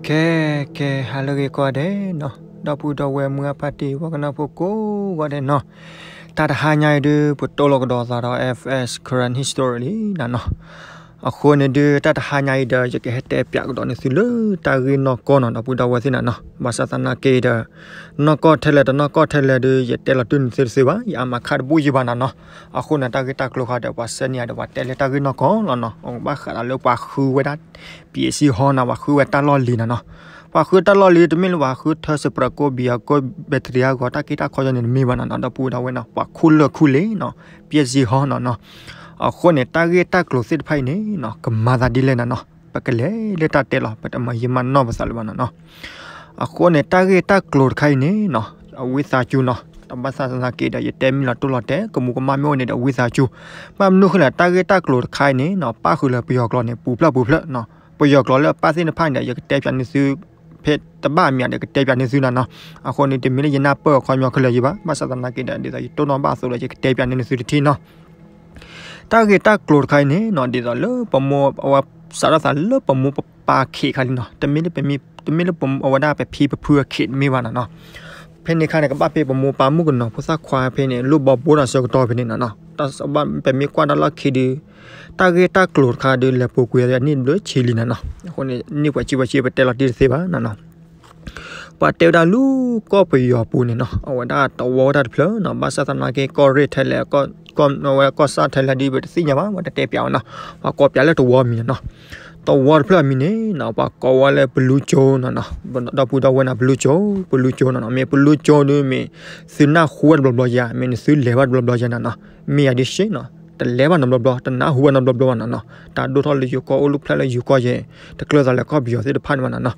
ကဲ ကဲ ဟါလၢအဂ့ၤကိးဂၤဒဲးနီၤ, ဒီပုၢ်ဒီဝဲၢ်မုၢ်အဖါတံၢ် ပှၤကနၢ်ဖိကိးဂၤဒဲးနီၤ, တၢ်တဟါညါအံၤဒုး ပတိၢ်လီၤကဒီးသးဒီး F S Karen History လံနၤနီၤ. အဃိန့ၣ်ဒုး တၢ်တဟါညါအံၤဒီး ယကဟဲတဲပၠးကဒီးန့ၢ်သုလၢတၢ်ဂ့ၢ်နီၢ်ကီၢ်နီၤ ဒီပုၢ်ဒီဝဲၢ်သ့ၣ်နၤနီၤ, ဘၣ်ဆၣ်သနာ်က့ဒီး နီၢ်ကီၢ်ထဲလဲၣ်တနီၢ်ကီၢ်ထဲလဲၣ်ဒုး ယတဲလီၤတုၤန့ၢ်သုတသ့ဘၣ်, ယအမၤခါတဘူၣ်ယံၤဘၣ်နၤနီၤ. အဃိန့ၣ် တၢ်ဂ့ၢ်တၢ်ကျိၤခါဒီး ပှၤစဲန့ၢ်ယၤဒီး ပှၤတဲလၢတၢ်ဂ့ၢ်နီၢ်ကီၢ်လီၤနီၤ, ဘၣ်ဃးဒီးလၢပှၤဃုဝဲဒၣ် ပံးစံဟီနီၤ, ပှၤဃုဝဲတၢ်လီၢ်လံၤနၤနီၤ. ပှၤဃုတၢ်လီၢ်လံၤ တမ့ၢ်လၢပှၤဃုထၢစပြးကိးဘံၣ်အကိး ဘဲတရံးအဂီၢ် တၢ်က့တၢ်ခီယီန့ၣ်တမ့ၢ်ဘၣ်နၤနီၤ, ဒီပုၢ်ဒီဝဲၢ်နီၤ, ပှၤခူၣ်လၢၢ်ခူၣ်လ့ၤနီၤ, ပံးစံဟီနီၤနီၤ. အဃိန့ၣ် တၢ်ဂ့ၢ်တၢ်ကျိၤသ့ၣ်တဖၣ်အံၤန့ၣ်နီၤ ကမၤသးဒ်လဲၣ်နၤနီၤ, ပကလဲၤလၢတၢ်တဲလီၤ, ပတမၤယံာ်မၤနီၢ်ပသးလၢၤဘၣ်နၤနီၤ. အဃိန့ၣ် တၢ်ဂ့ၢ်တၢ်ကျိၤတခါအံၤန့ၣ်နီၤ အဝံသးစူၤနီၤ, ဘၣ်ဆၣ်သနာ်က့ဒီး ယတဲမ့ၢ်လီၤတိၢ်လီၤတဲာ် ကမူးကမၣ်မ့ၢ်အိၣ်န့ၣ်ဒီး ဝံသးစူၤ, ဘၣ်မနုၤဃိလဲၣ် တၢ်ဂ့ၢ်တၢ်ကျိၤတခါအံၤန့ၣ်နီၤ ပၣ်ဃုာ်လၢပယီၤကျိာ်န့ၣ် ပူၤဖျၢၣ်ပူၤဖျၢၣ်နီၤ, ပယီၤကျိာ်လၢအပၣ်သ့ၣ်တဖၣ်န့ၣ်ဒီး ယကတဲပၠးန့ၢ်သု ဖဲတဘၣ်အမံၤဒီး ကတဲပၠးန့ၢ်သုနၤနီၤ. အဃိန့ၣ် တမ့ၢ်လၢယနၢ်ပၢၢ်အခီပညီခဲလၢာ်ယံၤဘၣ်, ဘၣ်ဆၣ်သနာ်က့ဒီး ဒ်သိးယတိၢ်နီၣ်ဘၣ်အသိးဒီး ယကတဲပၠးန့ၢ်သုတထံၣ်နီၤ. တၢ်ဂ့ၢ်တၢ်ကျိၤတခါအံၤန့ၣ်နီၤ ဒ်သိးလၢပမိၢ်အဝဲ စးထီၣ်သးလၢပမိၢ်ပပၢ်ခ့ၣ်ခါလံနီၤ, တမ့ၢ်လၢပမ့ၢ် တမ့ၢ်လၢပဝဲဒၣ်ပဖံပဖုအခ့ၣ်တမ့ၢ်ဘၣ်နၤနီၤ. ဖဲန့ၣ်ခါန့ၣ် ကဘၣ်ဖဲပမိၢ်ပၢ်မုၣ်ကနီၤဖိသၣ်ခွါဖဲန့ၣ် လိၣ်ဘီဘိဒီးဆၢကတီၢ်ဖဲန့ၣ်နၤနီၤ, တၢ်ပမ့ၢ်ကွၢ်တၢ်လီၢ်ခံဒုး တၢ်ဂ့ၢ်တၢ်ကျိၤတခါဒုး လဲၤပူၤကွံာ်အနံၣ်ဘျၢဆံလံနၤနီၤ. အဃိန့ၣ် နံၣ်ပှဲၤဆံပှဲၤဆံပတဲလီၤတံၢ်တသ့ဘၣ်နၤနီၤ. ပှၤတဲဝဲဒၣ်လၢကီၢ်ပယီၤပူၤန့ၣ်နီၤ အဝဲဒၣ်တဝီဝဲဒၣ်တဖျၢၣ်နီၤ, ဘၣ်ဆၣ်သနာ်က့ ကီၢ်ရ့ၣ်ထဲလဲၣ် ကီၢ် အဝဲကီၢ်စၣ်ထဲလဲၣ်ဒ်ပတသ့ၣ်ညါဘၣ် ပှၤတတဲပၠးဝဲနီၤ, ပှၤကိးပၠးလၢတဝီမံၤနၤနီၤ. တဝီတဖျၢၣ်အမံၤန့ၣ်နီၤ ပှၤကိးဝဲလၢပလူကၠိနၤနီၤ, ဒီပုၢ်ဒီဝဲၢ်နၤ ပလူကၠိ ပလူကၠိနၤနီၤ, မ့ၢ်ပလူကၠိဒုးမ့ၢ် သုနၢ်ဟူဝဲတဘျီဘျီယၤ မ့ၢ်နသုလဲၤဘၣ်တဘျီဘျီယၤနၤနီၤ, မ့ၢ်ယၤဒုးရှ့နီၤ တလဲၤဘၣ်နီတဘျီဘျီ တနၢ်ဟူဝဲနီတဘျီဘျီဘၣ်နၤနီၤ, တၢ်ဒိၣ်ထီၣ်လၢယိၤကီၢ်အိၣ်လူၢ်ဖျဲၣ်လၢယိၤကီၢ်ယဲၢ် တကျၢၤသးလၢကီၢ်ပယီၤသ့ၣ်တဖၣ်န့ၣ်ဘၣ်နၤနီၤ.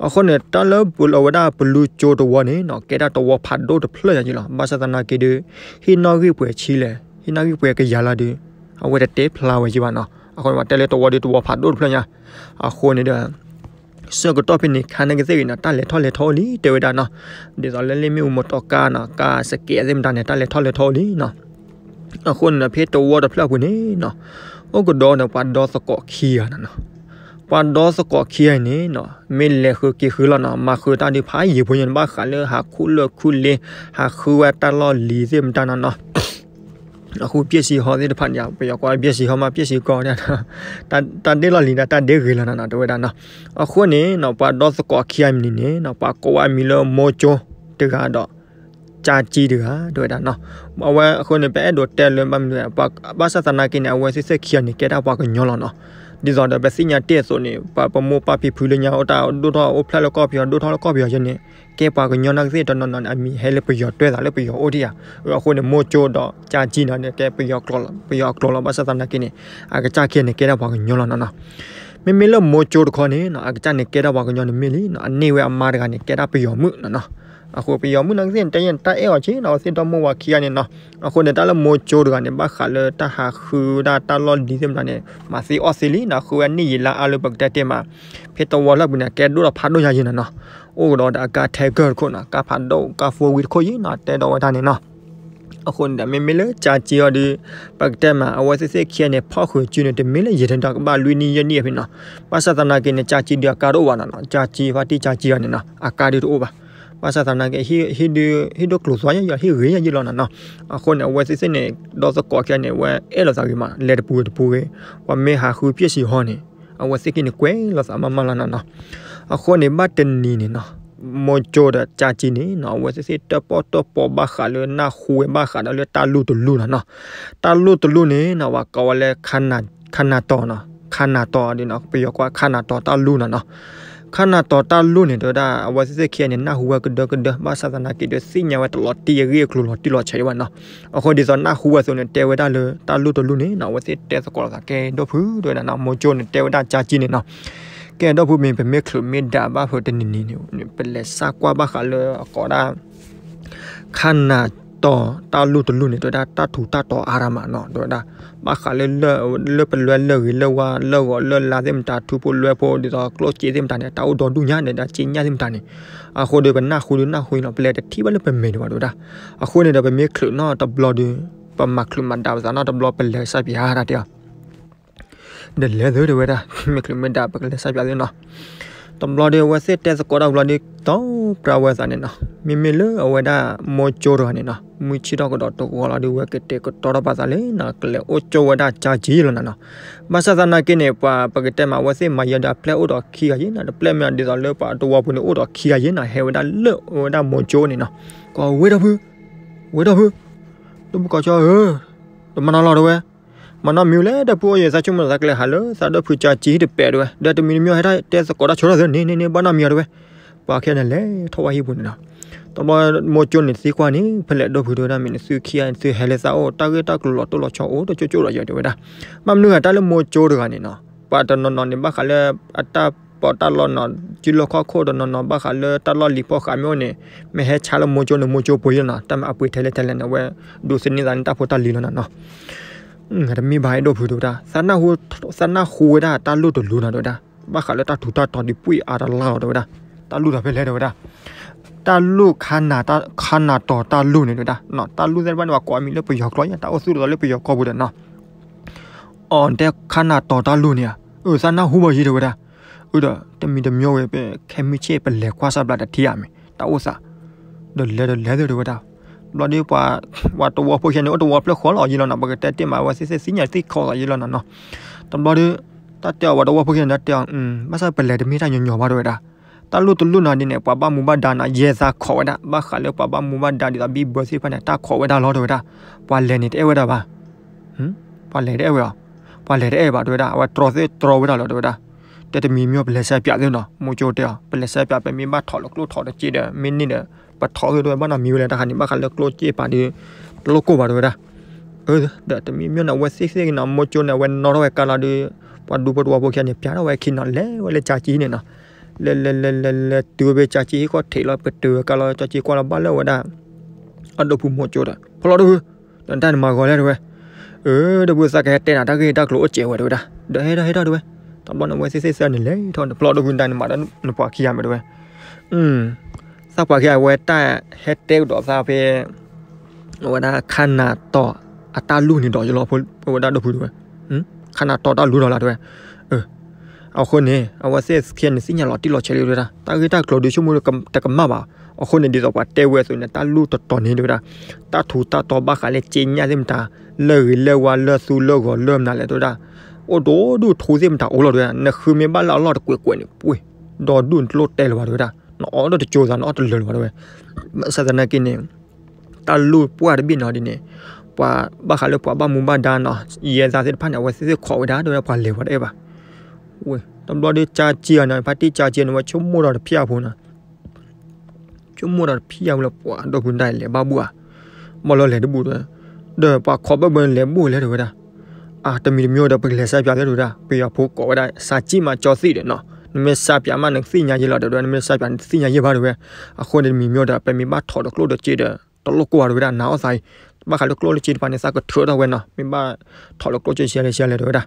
အဃိန့ၣ် တၢ်လၢပူၤလီၤဝဲဒၣ်ပလူကၠိတဝီန့ၣ်နီၤ ကဲဒၣ်တဝီဖးဒိၣ်တဖျၢၣ်ညါယံၤလီၤ, ဘၣ်ဆၣ်သနာ်က့ဒုး ဟံၣ်နီၣ်ဂံၢ်ပှဲၤဆံလဲၣ် ဟံၣ်နီၣ်ဂံၢ်ပှဲၤကယၤလီၤဒုး အဝဲတတဲဖျါဝဲယံၤဘၣ်နီၤ. အဃိန့ၣ် ပှၤတဲလၢတဝီဒုးတဝီဖးဒိၣ်တဖျၢၣ်ညါ, အဃိန့ၣ်ဒီး ဆၢကတီၢ်ဖဲန့ၣ် ခါန့ၣ်ကသ့ၣ်ဂ့ၤနီၤ တၢ်လဲၤထီၣ်လဲၤထီအိၣ်လံ တဲဝဲဒၣ်နီၤ, ဒ်သိးလၢလ့ၣ်မ့ၣ်အူမီတီၤကါနီၤ ကါစကဲးသ့ၣ်မတၤန့ၣ် တၢ်လဲၤထီၣ်လဲၤထီအိၣ်လံနီၤ. အဃိန့ၣ်ဒီး ဖဲတဝီတဖျၢၣ်အပူၤန့ၣ်နီၤ အိၣ်ကဒီးန့ၣ် ပှၤဒီသကိးခံဂၤနၤနီၤ, ပှၤဒီသကိးခံဂၤအံၤန့ၣ်နီၤ မ့ၢ်လဲၤဃုာ်က့ၤဃုာ်လီၤနီၤ မၤဃုာ်တၢ်ဒုးဖးယံာ်ဖိညါန့ၣ် ဘၣ်ဃးလၢဟးခူၣ်လၢၢ်ခူၣ်လ့ ဟးဃုဝဲတၢ်လီၢ်လံၤသ့ၣ်မတၤနၤနီၤ အဃိပံးစံဟီသ့ၣ်တဖၣ်န့ၣ် ပယီၤကိးပံးစံဟီမး ပံးစံကီးန့ၣ် တၢ်ဒ့လီၢ်လံၤဒီး တၢ်ဒ့ဂ့ၤလီၤနၤနီၤ တဲဝဲဒၣ်နီၤ. အဃိန့ၣ်နီၤ ပှၤဒီသကိးခံဂၤအံၤန့ၣ်နီၤ ပှၤကိးဝဲအမံၤလၢမိၢ်ကၠိတဂၤဒီး ကၠါကၠံတဂၤ တဲဝဲဒၣ်နီၤ. အဝဲအဃိန့ၣ် ပအဲၣ်ဒိးတဲလၢဘၣ်မနုၤ ဘၣ်ဆၣ်သနာ်က့န့ၣ် အဝဲသ့ၣ်သ့ၣ်ခံဂၤန့ၣ် ကဲဒၣ်ပှၤကညီလီၤနီၤ. ဒ်သိးဒီးပသ့ၣ်ညါတ့ၢ်အသိးန့ၣ် ပမိၢ်ပၢ်ဖံဖုလၢညါအိၣ်တၢ်ဒိၣ်ထီၣ်အိၣ်ဖျဲၣ်လၢကီၢ်ပယီၤ ဒိၣ်ထီၣ်လၢကီၢ်ပယီၤယဲန့ၣ် ကဲပှၤကညီနာ်ကသ့ၣ်တနီၤနီၤန့ၣ် အမံၤဟဲလၢပယီၤတွဲသးလၢပယီၤအိၣ်ဒံးဧါ. အဃိန့ၣ် မိၢ်ကၠိဒီးကၠါကၠံနီၤန့ၣ် ကဲပယီၤကျိာ်လီၤ ပယီၤအကျိာ်လီၤ ဘၣ်ဆၣ်သနာ်က့န့ၣ် အကစၢ်ခံဂၤန့ၣ် ကဲဒၣ်ပှၤကညီလီၤနီၤနီၤ. မ့မ့ၢ်လၢမိၢ်ကၠိတခီန့ၣ်နီၤ အကစၢ်န့ၣ်ကဲဒၣ်ပှၤကညီန့ၣ်မ့ၢ်လံနီၤ အန့ၢ်ဝဲအမါတဂၤန့ၣ် ကဲဒၣ်ပယီၤမုၣ်နီၤနီၤ. အဃိပယီၤမုၣ်နာ်ကသ့ၣ်န့ၣ် တၢ်အဲၣ်အီၤက့နီၤ အဝဲသ့ၣ်ဒီမိၢ်ဝၤခံဂၤန့ၣ်နီၤ. အဃိန့ၣ် တၢ်လၢမိၢ်ကၠိတဂၤန့ၣ် ဘၣ်ဃးလၢတၢ်ဟးဃုဝဲဒၣ်တၢ်လီၢ်လံၤသ့ၣ်မတၤန့ၣ် မၤသ့အီၣ်သ့လံနီၤ ဃုဝဲန့ၢ်ယံာ်လါအါလၢပကတဲတ့ၢ်မး ဖဲတဝီလၢပူၤန့ၣ် ကဲဒိၣ်ဒီးဖးဒိၣ်ညါယံၤနီၤနီၤ. အိၣ်ကဒီးဒီးအကါထဲကၢၢ်တခိၣ်နီၤ ကါဖးဒိၣ် ကါ four wheel တခိၣ်ယံၤနီၤ တဲဒီးဝဲဒၣ်န့ၣ်နီၤ. အဃိန့ၣ်ဒီး မ့မ့ၢ်လၢကၠါကၠံအီၤဒီး ပကတဲမး အဝဲသ့ၣ်သ့ၣ်ခံဂၤန့ၣ် ဖီၣ်ဃုာ်စုန့ၣ် တမ့ၢ်လၢယဲၢ်ထီၣ်ဒီးကဘၣ်လွံၢ်နံၣ်ယဲၢ်နံၣ်ဖဲနီၤ. ဘၣ်ဆၣ်သနာ်က့န့ၣ် ကၠါကၠံဒီးအကါတအိၣ်ဘၣ်နီၤနီၤ ကၠါကၠံ ဖါတံၢ်ကၠါကၠံအီၤန့ၣ်နီၤ အကါဒုးတအိၣ်ဘၣ်. ဘၣ်ဆၣ်သနာ်က့ ဟံၣ်ဒုးဟံၣ်ဒိၣ်ကျိၤသွါယဲၢ်ယဲၢ် ဟံၣ်ဂ့ၤယဲၢ်ယဲၢ်လီၤနီၤနီၤ. အဃိန့ၣ် အဝဲသ့ၣ်သ့ၣ်န့ၣ် ဒီသကိးခံဂၤန့ၣ် အဝဲအဲၣ်လိာ်သးဂ့ၤမး လဲၤတပူၤတပူၤဂ့ၤ ပှၤမ့ၢ်ဟးဃုပံးစံဟီန့ၣ် အဝဲသ့ၣ်ခံန့ၣ် ကွဲးလိာ်သးမးမးလီၤနီၤနီၤ. အဃိန့ၣ် ဘၣ်တနံၤန့ၣ်နီၤ မိၢ်ကၠိဒီးကၠါကၠံန့ၣ်နီၤ အဝဲသ့ၣ်သ့ၣ်တၢၣ်ပီၣ်တၢၣ်ပီဘၣ်ဃးလၢနၢ်ဟူဝဲဘၣ်ဃးဒီးလၢတၢ်လူၢ်တလူၢ်နီၤနီၤ. တၢ်လူၢ်တလူၢ်န့ၣ်နီၤ ပှၤကိးဝဲလၢ ခါနၤတီၤနီၤ ခါနၤတီၤဒ်နီၤ ပယီၤကိးခါနၤတီၤတၢ်လူၢ်နီၤနီၤ. ခါနၤတီၤတၢ်လူၢ်န့ၣ် တဲဝဲဒၣ် အဝဲသ့ၣ်သ့ၣ်ခံဂၤန့ၣ် နၢ်ဟူဝဲကဒၢကဒၢ ဘၣ်ဆၣ်သနာ်က့ဒီး သ့ၣ်ညါဝဲတလီၤတံၢ်အဂ့ၢ်အကျိၤလီၤတံၢ်လီၤဆဲးဒံးဘၣ်နီၤ. အဃိဒ်သိးနၢ်ဟူဝဲအသိးန့ၣ် တဲဝဲဒၣ်လၢတၢ်လူၢ်တလူၢ်န့ၣ်နီၤ အဝဲသ့ၣ်တဲသကိးလိာ်သးကဲဒိၣ်ဖုတဲဝဲဒၣ်နီၤ မိၢ်ကၠိန့ၣ် တဲဝဲဒၣ်ကၠါကၠံန့ၣ်နီၤ ကဲဒိၣ်ဖုမ့ၢ် ပမ့ၢ်ချုးမ့ၢ်ဒၣ်ဘၣ်ဖဲတနံၤနံၤန့ၣ် ပလဲၤစၢ်ကွၢ်ဘၣ်ဃးလၢအကိးဒၣ် ခါနၤတီၤတၢ်လူၢ်တလူၢ်န့ၣ် တဲဝဲဒၣ်တၢ်ထူးတၢ်တီၤအါရၤမးနီၤ တဲဝဲဒၣ် ဘၣ်ဃးလၢ လၢပလွဲလၢၢ်ဂ့ၤလၢၢ်ဝါလၢၢ်ဂီၤလၢၢ်လါသ့ၣ်မတၤ ထူဖိလွဲဖိ ဒ်သိးကျိၣ်စ့သ့ၣ်မတၤန့ၣ် တၢ်အိၣ်ဒီဒူၣ်ညါန့ၣ် တၢ်က့ညါသ့ၣ်မတၤန့ၣ် အဃိဒီးပနၢ်ဟူဒုးနၢ်ဟူအံၤလီၤ ပလဲၤတထံၣ်ဘၣ်လၢပမဲာ်ဒံးဘၣ်တဲဝဲဒၣ်. အဃိန့ၣ်ဒီးပမ့ၢ်ချုးနီတဘျီဒီး ပမၤချုးမၤဒါပသးနီတဘျီ ပလဲၤစၢ်ပၠးတၢ်တဲအီၤ ဒီးလဲၤသုတဲဝဲဒၣ် မ့ၢ်ချုးမ့ၢ်ဒၣ် ပကလဲၤစၢ်ပၠးသုနီၤ. တဘျီဒီးအဝဲသ့ၣ်တဲသကိးတၢ်ဘျီဒီး တီပြၢဝဲသးန့ၣ်နီၤ, မ့မ့ၢ်လၢအဝဲဒၣ်မိၢ်ကၠိတဂၤန့ၣ်နီၤ, မုၢ်ဆ့ၣ်ထီၣ်ကဒီးတဂီၤလီၤဒီး ဝဲကတဲာ်ကတီၤထီၣ်ဘၣ်သးလၢနီၤ ကလဲၤအိၣ်ကၠိဝဲဒၣ်ကၠါကံလီၤနၤနီၤ. ဘၣ်ဆၣ်သနာ်က့န့ၣ် ပှၤပကတဲမး အဝဲသ့ၣ်မၤယဲဒီးအပျဲၢ်အိၣ်ဒီးခံဂၤယဲနီၤ, တပျဲၢ်မ့ၢ်ဒ်သိးလၢပှၤတဝီဖိန့ၣ်အိၣ်ဒီးခံဂၤယဲနီၤ, ဟဲဝဲဒၣ်လၢအဝဲဒၣ်မိၢ်ကၠိန့ၣ်နီၤ, ကီးဝဲဒီပုၢ်, ဝဲဒီပုၢ်, ဒီပုၢ်ကီးကၠီဧၢ, တမၤနီၤလီၤတဲဝဲ မၤနီၣ်မံၤလဲၣ် ဒီပုၢ်အိၣ်ယဲ သးဆိကမိၣ်သးကလဲၤဟးလၢသးဒီဖုကၠါကံတပဲာ်တဲဝဲ, ဒီးတမံၤတမံၤဟဲတဲသကိးတၢ်ဆိတၢ်သၢ န့ၣ်န့ၣ်န့ၣ် ဘၣ်နီတမံၤအီၤတဲဝဲ, ပှၤခဲန့ၣ်လဲၤထီၣ်ဝဲဟံၣ်ပူၤန့ၣ်နီၤ. တဘျီမိၢ်ကၠိန့ၣ်သံကွၢ်န့ၣ် ဖဲလဲၣ်ဒီဖုတဲဝဲဒၣ် မ့ၢ်နသုခံဂၤန့ၣ် သုဟဲလၢသးအိၣ် တၢ်ဂ့ၢ်တၢ်ကျိၤလီၤတိၢ်လီၤဆီ အိၣ်တကၠိကၠိဒီးယတဲဝဲဒၣ်. ဘၣ်မနုၤဂၤတၢ်လၢမိၢ်ကၠိတဂၤန့ၣ်နီၤ, ပှၤတနီၤနီၤန့ၣ် ဘၣ်ဃးလၢအတၢ်ပီးတၢ်လီနီၤ, စုလီၢ်ခီၣ်ခိၣ်တနီၤနီၤ ဘၣ်ဃးလၢတၢ်လီၢ်လံၤဖီၣ်ဃာ်မ့ၢ်အိၣ်န့ၣ် မ့ၢ်ဟဲဆါလၢမိၢ်ကၠိန့ၣ် မိၢ်ကၠိပှ့ၤလီၤနီၤ, တၢ်မ့ၢ်အပှ့ၤထဲလဲၣ်ထဲလဲၣ်န့ၣ် အဝဲဒိးသန့ၤသးန့ၣ် တၢ်ဖိတၢ်လံၤလီၤနၤနီၤ. တမ့ၢ်ဘၣ် အဲၣ်ဒိးဖုတဲဝဲဒၣ်, သးနၢ်ဟူဝဲဒၣ်တၢ်လိၣ်တလိၤနၤတဲဝဲဒၣ်, ဘၣ်ဃးလၢတၢ်ထူးတၢ်တီၤဒုးပှ့ၤအါတလါလီၤတဲဝဲဒၣ်. တၢ်လိၣ်ဒီးဖဲလဲၣ်တဲဝဲဒၣ်, တၢ်လိၣ်ခါနၤတီၤတၢ်လိၣ်န့ၣ်တဲဝဲဒၣ်, တၢ်လိၣ်သ့ၣ်တဖၣ်န့ၣ် ပှၤကိးအမံၤလၢပယီၤကျိာ် တၢ်အိၣ်သူၣ်တသိးလၢပယီၤကီၢ်ပူၤဒီးနီၤ, အီၤတဲခါနၤတီၤတၢ်လိၣ်န့ၣ်ဧါ, အၢ သးနၢ်ဟူဘၣ်ယဲတဲဝဲဒၣ်, အၢ ဒီးတမံၤတမံၤဝဲ ပခဲမုၢ်ဆ့ၣ်ပလဲၤကွၢ်စၢ်ဘျးတထံၣ်ဧါမ့ၢ် တၢ်အိၣ်သး ဒီးလဲၤဒီးလဲၤသ့ၣ်တဲဝဲဒၣ်. တဘျီဒီး ပှၤတဝီဖိခဲန့ၣ် အိၣ်တဝီဖျၢၣ်ဃီလီၤယဲလီၤနီၤ, ပကတဲတ့ၢ်မး အဝဲသ့ၣ်သ့ၣ်ညါသ့ၣ်ခီသးယဲလီၤနီၤနီၤ. တဘျီဒီး တၢ်တဲအီၤ ပှၤတဝီဖိခဲန့ၣ် တၢ်တဲအီၤ ဘၣ်ဆၣ်ပလဲၤတမ့ၢ်တၢ်ညီညီဘၣ်တဲဝဲဒၣ်. တၢ်လိၣ်တလိၣ်နီၤဒ်န့ၣ် ပှၤဘၣ်မူဘၣ်ဒါနီၤ ယဲသးခိးဝဲဒၣ်, ဘၣ်ဃးလၢပှၤဘၣ်မူဘၣ်ဒါဒ်သိးဘံၣ်ဘၢသ့ၣ်တဖၣ်န့ၣ် တၢ်ခိးဝဲဒၣ်လီၤတဲဝဲဒၣ်. ပှၤလဲၤန့ၣ်တအဲၣ်ဝဲဒၣ်ဘၣ် ပှၤလဲၤတအဲၣ်ဝဲအီၤ, ပှၤလဲၤတအဲၣ်ဘၣ်တဲဝဲဒၣ်, အဝဲတြီသ့ၣ်တြီဝဲဒၣ်လီၤတဲဝဲဒၣ်. တဲတမံၤမ့ၢ်ပလဲၤစဲးပၠးသ့ၣ်နီၤ, မိၢ်ကၠိတဲအီၤ ပလဲၤစဲးပၠး ပမ့ၢ်ဘၣ်ထီၣ်လၢကျိၣ်ထီၣ်တက့ၢ်ဒီး မ့ၢ်န့ၢ်ဒီး ပထီၣ်သ့ၣ်တဲဝဲ ဘၣ်နီတမံၤဝဲလဲၣ် တၢ်ခါန့ၣ် ဘၣ်ဃးလၢကျိၣ်စ့ပာ်ဒီး တလိၣ်ကိၢ်ဘၣ်တဲဝဲဒၣ်. အၢ ဒီးတမံၤမ့ၢ်နီၤ အဝဲသ့ၣ်သ့ၣ်နီၤ မိၢ်ကၠိန့ၣ် အဝဲနီၣ်ထီၣ်ဝဲကါလီၤဒီး ပှၤဒူဖိတဝီဖိခဲန့ၣ် ပၠးထီၣ်ဝဲခံနီၤ လဲၤဝဲလၢကၠါကံန့ၣ်နီၤ. လဲၤလဲၤလဲၤလဲၤလဲၤတုၤဝဲဖဲကၠါကံဟံၣ်ဃီထံးလီၤ ပတုၤဝဲကါလီၤ ကၠါကံကွၢ်လီၤဘၣ်လၢဝဲဒၣ် အဒိၣ်ဖုမိၢ်ကၠိဒီး ဖီလီၤဒိၣ်ဖု ဒီးတၢ်န့ၣ်မၤဂီၤလဲၣ်တဲဝဲ. အၢ ဒိၣ်ဖုသးကဟဲတဲနၤ တၢ်ဂ့ၢ်တၢ်ကျိၤအိၣ်စဲးဝဲတဲဝဲဒၣ်. ဒီးဟဲထီၣ်ဟဲထီၣ်တဲဝဲ. တဘျီန့ၣ် အဝဲသ့ၣ်သ့ၣ်သၢန့ၣ်လဲၤထီၣ်န့ၣ် ဖီလီၤဒိၣ်ဖု တၢ်န့ၣ်မၤဒီးနပှၤခံဂၤမ့ၢ်တဲဝဲ. သးပှၤခံဂၤအဝဲတၢ်ဟဲတဲကဒီးသးဖဲ အဝဲဒၣ်ခါနၤတီၤအတၢ်လူၢ်န့ၣ်ဒီးယလီၤ အဝဲဒၣ်ဒိၣ်ဖုတဲဝဲ. ခါနၤတီၤတၢ်လူၢ်ဒီးလၢတဲဝဲ. အဃိန့ၣ် အဝဲသ့ၣ်ခံဂၤန့ၣ် သ့ၣ်ညါလီၤတံၢ်လီၤဆဲးလံတဲဝဲဒၣ်. တၢ်ဂ့ၢ်တၢ်ကျိၤဒုးဆိကမိၣ်တကမၣ်ဘၣ်. အဃိန့ၣ် ဒ်သိးပှၤတဲဝဲအသိးန့ၣ် တၢ်လူၢ်တတီၤန့ၣ်တဲဝဲဒၣ် တၢ်ထူးတၢ်တီၤဘၣ်ဃးလၢက့ညၣ်သ့ၣ်မတၤ လၢဂ့ၤလၢဝါလၢသူလၢဂီၤလၢမနုၤလဲၣ်တဲဝဲဒၣ်. အိၣ်ဒိၣ်ဒူၣ်ထူသ့ၣ်မတၤအိၣ်လီၤတဲဝဲဒၣ်. နဃုမ့ၢ်ဘၣ်လၢအလီၢ်တကွဲးကွဲးန့ၣ် ပှ့ၤ ဒီးဒူၣ်နတလိၣ်တဲလၢၤဘၣ်တဲဝဲဒၣ်. နအီၣ်ဒီးတကၠိသး နအီၣ်တလၢာ်လၢၤဘၣ်တဲဝဲ. ဘၣ်ဆၣ်သနာ်က့န့ၣ် တၢ်လူၢ်ပှၢ်တဘ့ၣ်နီၤဒ်န့ၣ် ပှၤဘၣ်ဃးလၢပှၤဘၣ်မူဘၣ်ဒါနီၤ ယဲသးသ့ၣ်တဖၣ်န့ၣ် အဝဲသ့ၣ်သ့ၣ်ခိးဝဲဒၣ်တဲဝဲဒၣ် ပှၤလဲၤဝဲတအဲၣ်ဘၣ်. ဝဲ တဘျီဒီးကၠါကံအီၤန့ၣ် ဖါတံၢ်ကၠါကံန့ၣ် ဝဲဆိကမိၣ်ဒီးတဖျၢၣ်အဖိနီၤ ဆိကမိၣ်ဒီးတဖျၢၣ်အဖိလၢပှၤဒိၣ်ဖုတၢ်လဲၤဘၣ်ဘူၣ်ဧါ. ဘၣ်လီၤလဲၤတဘူၣ်တဲဝဲ. ဒီးပှၤခိးဘၣ်ဘၣ်န့ၣ်လဲၤဘူၣ်လဲၣ်တဲဝဲဒၣ်. အါ တမံၤတမံၤဒီး ပကလဲၤစဲးပၠးသ့ၣ်တဲဝဲဒၣ်. ပယီၤဖိကိးဝဲဒၣ် စးကံမးကၠီသံၣ်ဒီးနီၤ. နမ့ၢ်စဲးပၠးမး နကသ့ၣ်ညါယဲလီၤတဲဝဲဒၣ်. နမ့ၢ်စဲးပၠး နတသ့ၣ်ညါယဲဘၣ်တဲဝဲ. အဃိန့ၣ်တမံၤမ့ၢ်ဒီး ပမ့ၢ်ဘၣ်ထီၣ်လၢကျိၣ်လၢစ့ဒီး တလိၣ်ကိၢ်ဘၣ်တဲဝဲဒၣ် နၤအီၣ်သးအံၤ. ဘၣ်ဃးလၢကျိၣ်လၢစ့တဖၣ်န့ၣ် သးကထုးထီၣ်ဝဲနီၤ. မ့ၢ်ဘၣ်ထီၣ်လၢကျိၣ်စ့ဆံးလဲၣ်ဆံးလဲၣ်တဲဝဲဒၣ်.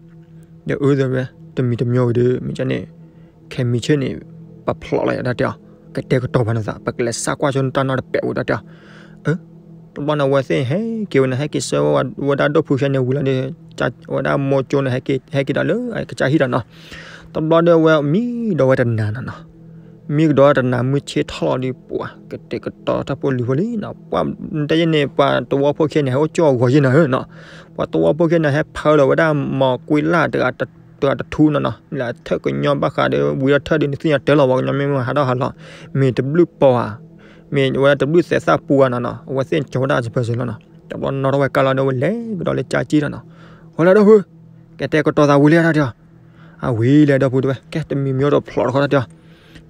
ဒီးအၢ တဲဝဲ တမံၤတမံၤဝံၤဒီး မ့ၢ်ကန့ၣ် ခဲမံၤဆ့ၣ်န့ၣ် ပဖျိးလီၤယၤဒၣ်တဲအီၤ. ကတဲာ်ကတီၤပှၤနသး ပကလဲၤစးကွၢ်ဆိနတၢ်နီၣ်တပဲာ်ဝံၤဒၣ်တဲအီၤ. အၢ တဘျီန့ၣ် အဝဲသ့ၣ်ဟဲက့ၤဝဲန့ၣ် ဟဲက့ၤဆှၢဝဲဒၣ်ဒိၣ်ဖုခဲန့ၣ်ဝံၤလီၤဒီး အဝဲဒၣ်မိၢ်ကၠိန့ၣ် ဟဲက့ၤဒီးလၢကစၢ်ဟံၣ်ဒီးနီၤ. တဘျီဒီးအဝဲမံဒီးဝဲတနၤနီၤနီၤ. မံကဒီးတနၤ မုၢ်ဆ့ၣ်ထီၣ်လီၤဒီး ပှၤကတဲာ်ကတီၤတၢ်ဖိလံၤဖိလံနီၤ. ပှၤတဲယဲန့ၣ် ပှၤတဝီဖိခဲန့ၣ် ဟဲအိၣ်ကၠိအဂီၤယဲနီၤနီၤ. ပှၤတဝီဖိခဲန့ၣ် ဟဲဖၢလီၤဝဲဒၣ်မီၤကွံလၢ်တဂၤတထူနီၤနီၤ. လၢထၢၣ်ကညီဘၣ်ဃးဒီး ဝံၤဒီးထၢၣ်ဒီး နသ့ၣ်ညါတၢ်လီၤ ပှၤကညီမ့ၢ်မ့ၢ်ဟးထီၣ်ဟးလီၤ မ့ၢ်တဘျုးပီၢ်ဧါ, မ့ၢ်ဝဲဒၣ်တဘျုးသဲးသၣ်ပူၤဧါနီၤနီၤ. အဝဲသ့ၣ်ကၠီဝဲဒၣ်စပၢၤစ့လီၤနီၤ. တဘျီနီၣ်ထီၣ်ဝဲကါလီၤဒီး ဝဲလဲၤကဒီးလၢကၠါကံလီၤနီၤ. ဝဲလၢဒိၣ်ဖု ကတဲာ်ကတီၤသးဝံၤလံတၢ်တဲအီၤ. အဝံၤလဲၤဒိၣ်ဖုတဲဝဲ ကဲတမံၤမံၤဒီးဖျိးတခီတၢ်တဲအီ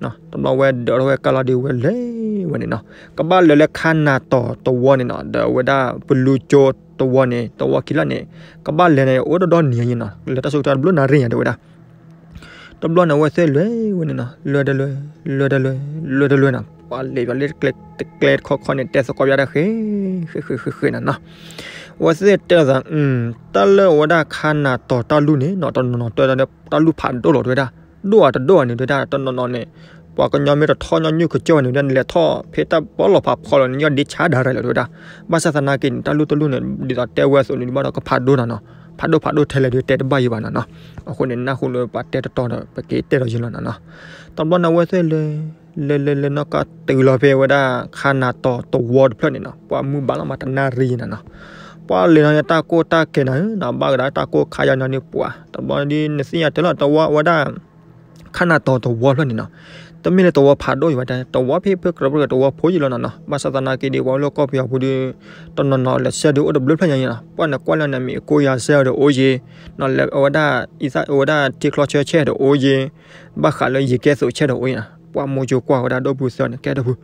ၤ. တဘျီဝဲဒၢးထီၣ်ဝဲကါလီၤဒီး ဝဲလဲၤဝဲန့ၣ်နီၤ. ကဘၣ်လဲၤလၢခါနၤတီၤတဝီန့ၣ်နီၤ ဒီးဝဲဒၣ်ပလူကၠိတဝီန့ၣ် တဝီခံလီၤန့ၣ် ကဘၣ်လဲၤန့ၣ် အိၣ်တဒီနံၤညါနီၤ လဲၤတၢ်ဆိကတၢၢ်တဘျုးနၣ်ရံၣ်ညါတဲဝဲဒၣ်. တဘျီန့ၣ် အဝဲသ့ၣ်လဲၤဝဲန့ၣ်နီၤ လဲၤတလဲၤ လဲၤတလဲၤ လဲၤတလဲၤနီၤ ပှၤလဲၤပှၤလၢကျဲတကျဲတခီခီန့ၣ် တဲသကိးယၤဒၣ်ဃဲ ဃဲဃဲဃဲဃဲနီၤနီၤ. အဝဲသ့ၣ်တဲသး တၢ်လၢအဝဲဒၣ်ခါနၤတီၤတၢ်လူၢ်န့ၣ်နီၤ တနီၤနီၤတဲဝဲဒၣ် တၢ်လူၢ်ဖးဒိၣ်လီၤတဲဝဲဒၣ်. ဒိၣ်ဧါတဒိၣ်ဧါန့ၣ်တဲဝဲဒၣ် တနီၤနီၤန့ၣ် ပှၤကညီမ့ၢ်တထီၣ်ညီနုၢ်ကစၢၢ်ဝဲန့ၣ် လဲၤထီၣ်ဖဲတၢ်ပီလီၤဖးဖီလီၤန့ၣ် ညီဒ့ဆါဒၣ်ရဲၣ်လီၤတဲဝဲဒၣ်. ဘၣ်ဆၣ်သနာ်က့န့ၣ် တၢ်လူၢ်တလူၢ်န့ၣ် ဒ်သိးတဲဝဲအသိးန့ၣ် ဘၣ်ဒီးကဖးဒိၣ်နီၤနီၤ. ဖးဒိၣ်ဖးဒိၣ်ထဲလဲၣ်ဒီးတဲတဘၣ်ယံၤဘၣ်နီၤနီၤ. အဃိန့ၣ် နၢ်ဟူလၢပှၤတဲတတီၤဒီး ပကတဲဒီးယံၤလီၤနီၤနီၤ. တဘျီန့ၣ် အဝဲသ့ၣ်လဲၤ လဲၤလဲၤလဲၤနီၢ်ကီၢ်တုၤလီၤဖဲဝဲဒၣ် ခါနၤတီၤတဝီတဖျၢၣ်န့ၣ်နီၤ, ပှၤမုၢ်ဘၣ်လီၤမးတနၣ်ရံၣ်နီၤနီၤ. ပှၤလဲၤနီၤ တၢ်ကိၢ်တၢ်ကဲနီၤနီၤ, ဘၣ်ကဒီးတၢ်ကိၢ်ခါယါနီၤန့ၣ်ပှၤ တဘျီဒ်နသ့ၣ်ညါတဲလီၤတဝီဝဲဒၣ် ခါနၤတီၤတဝီဖျၢၣ်န့ၣ်နီၤ, တမ့ၢ်လၢတဝီဖးဒိၣ်ယံၤဘၣ်တဲ, တဝီဖဲဖဲကြၢးကြၢးတဝီဖိယံၤလီၤနီၤနီၤ. ဘၣ်ဆၣ်သနာ်က့ဒီး ပှၤလၢကီၢ်ပယီၤပူၤဒီး တနီၤနီၤလဲၤဆဲးဒီးအိၣ်တဘျုးဖျၢၣ်ညါနီၤ, ပှၤန့ၣ်ကွၢ်လၢန့ၣ် မ့ၢ်ကိၢ်ယါဆဲးဒီးအိၣ်ယံၤ, နီၤလဲၤအဝဲဒၣ် အဝဲဒၣ်ထံချီဆၢဆဲးဒီးအိၣ်ယံၤ, ဘၣ်ဃးလၢယကဲသိးဆဲးဒီးအိၣ်ယံၤနီၤ. ပှၤမိၤကၠိကွၢ်ဝဲဒၣ်ဒီပုၢ်ဝဲၢ်သ့ၣ်န့ၣ် ကဲဒီပုၢ်,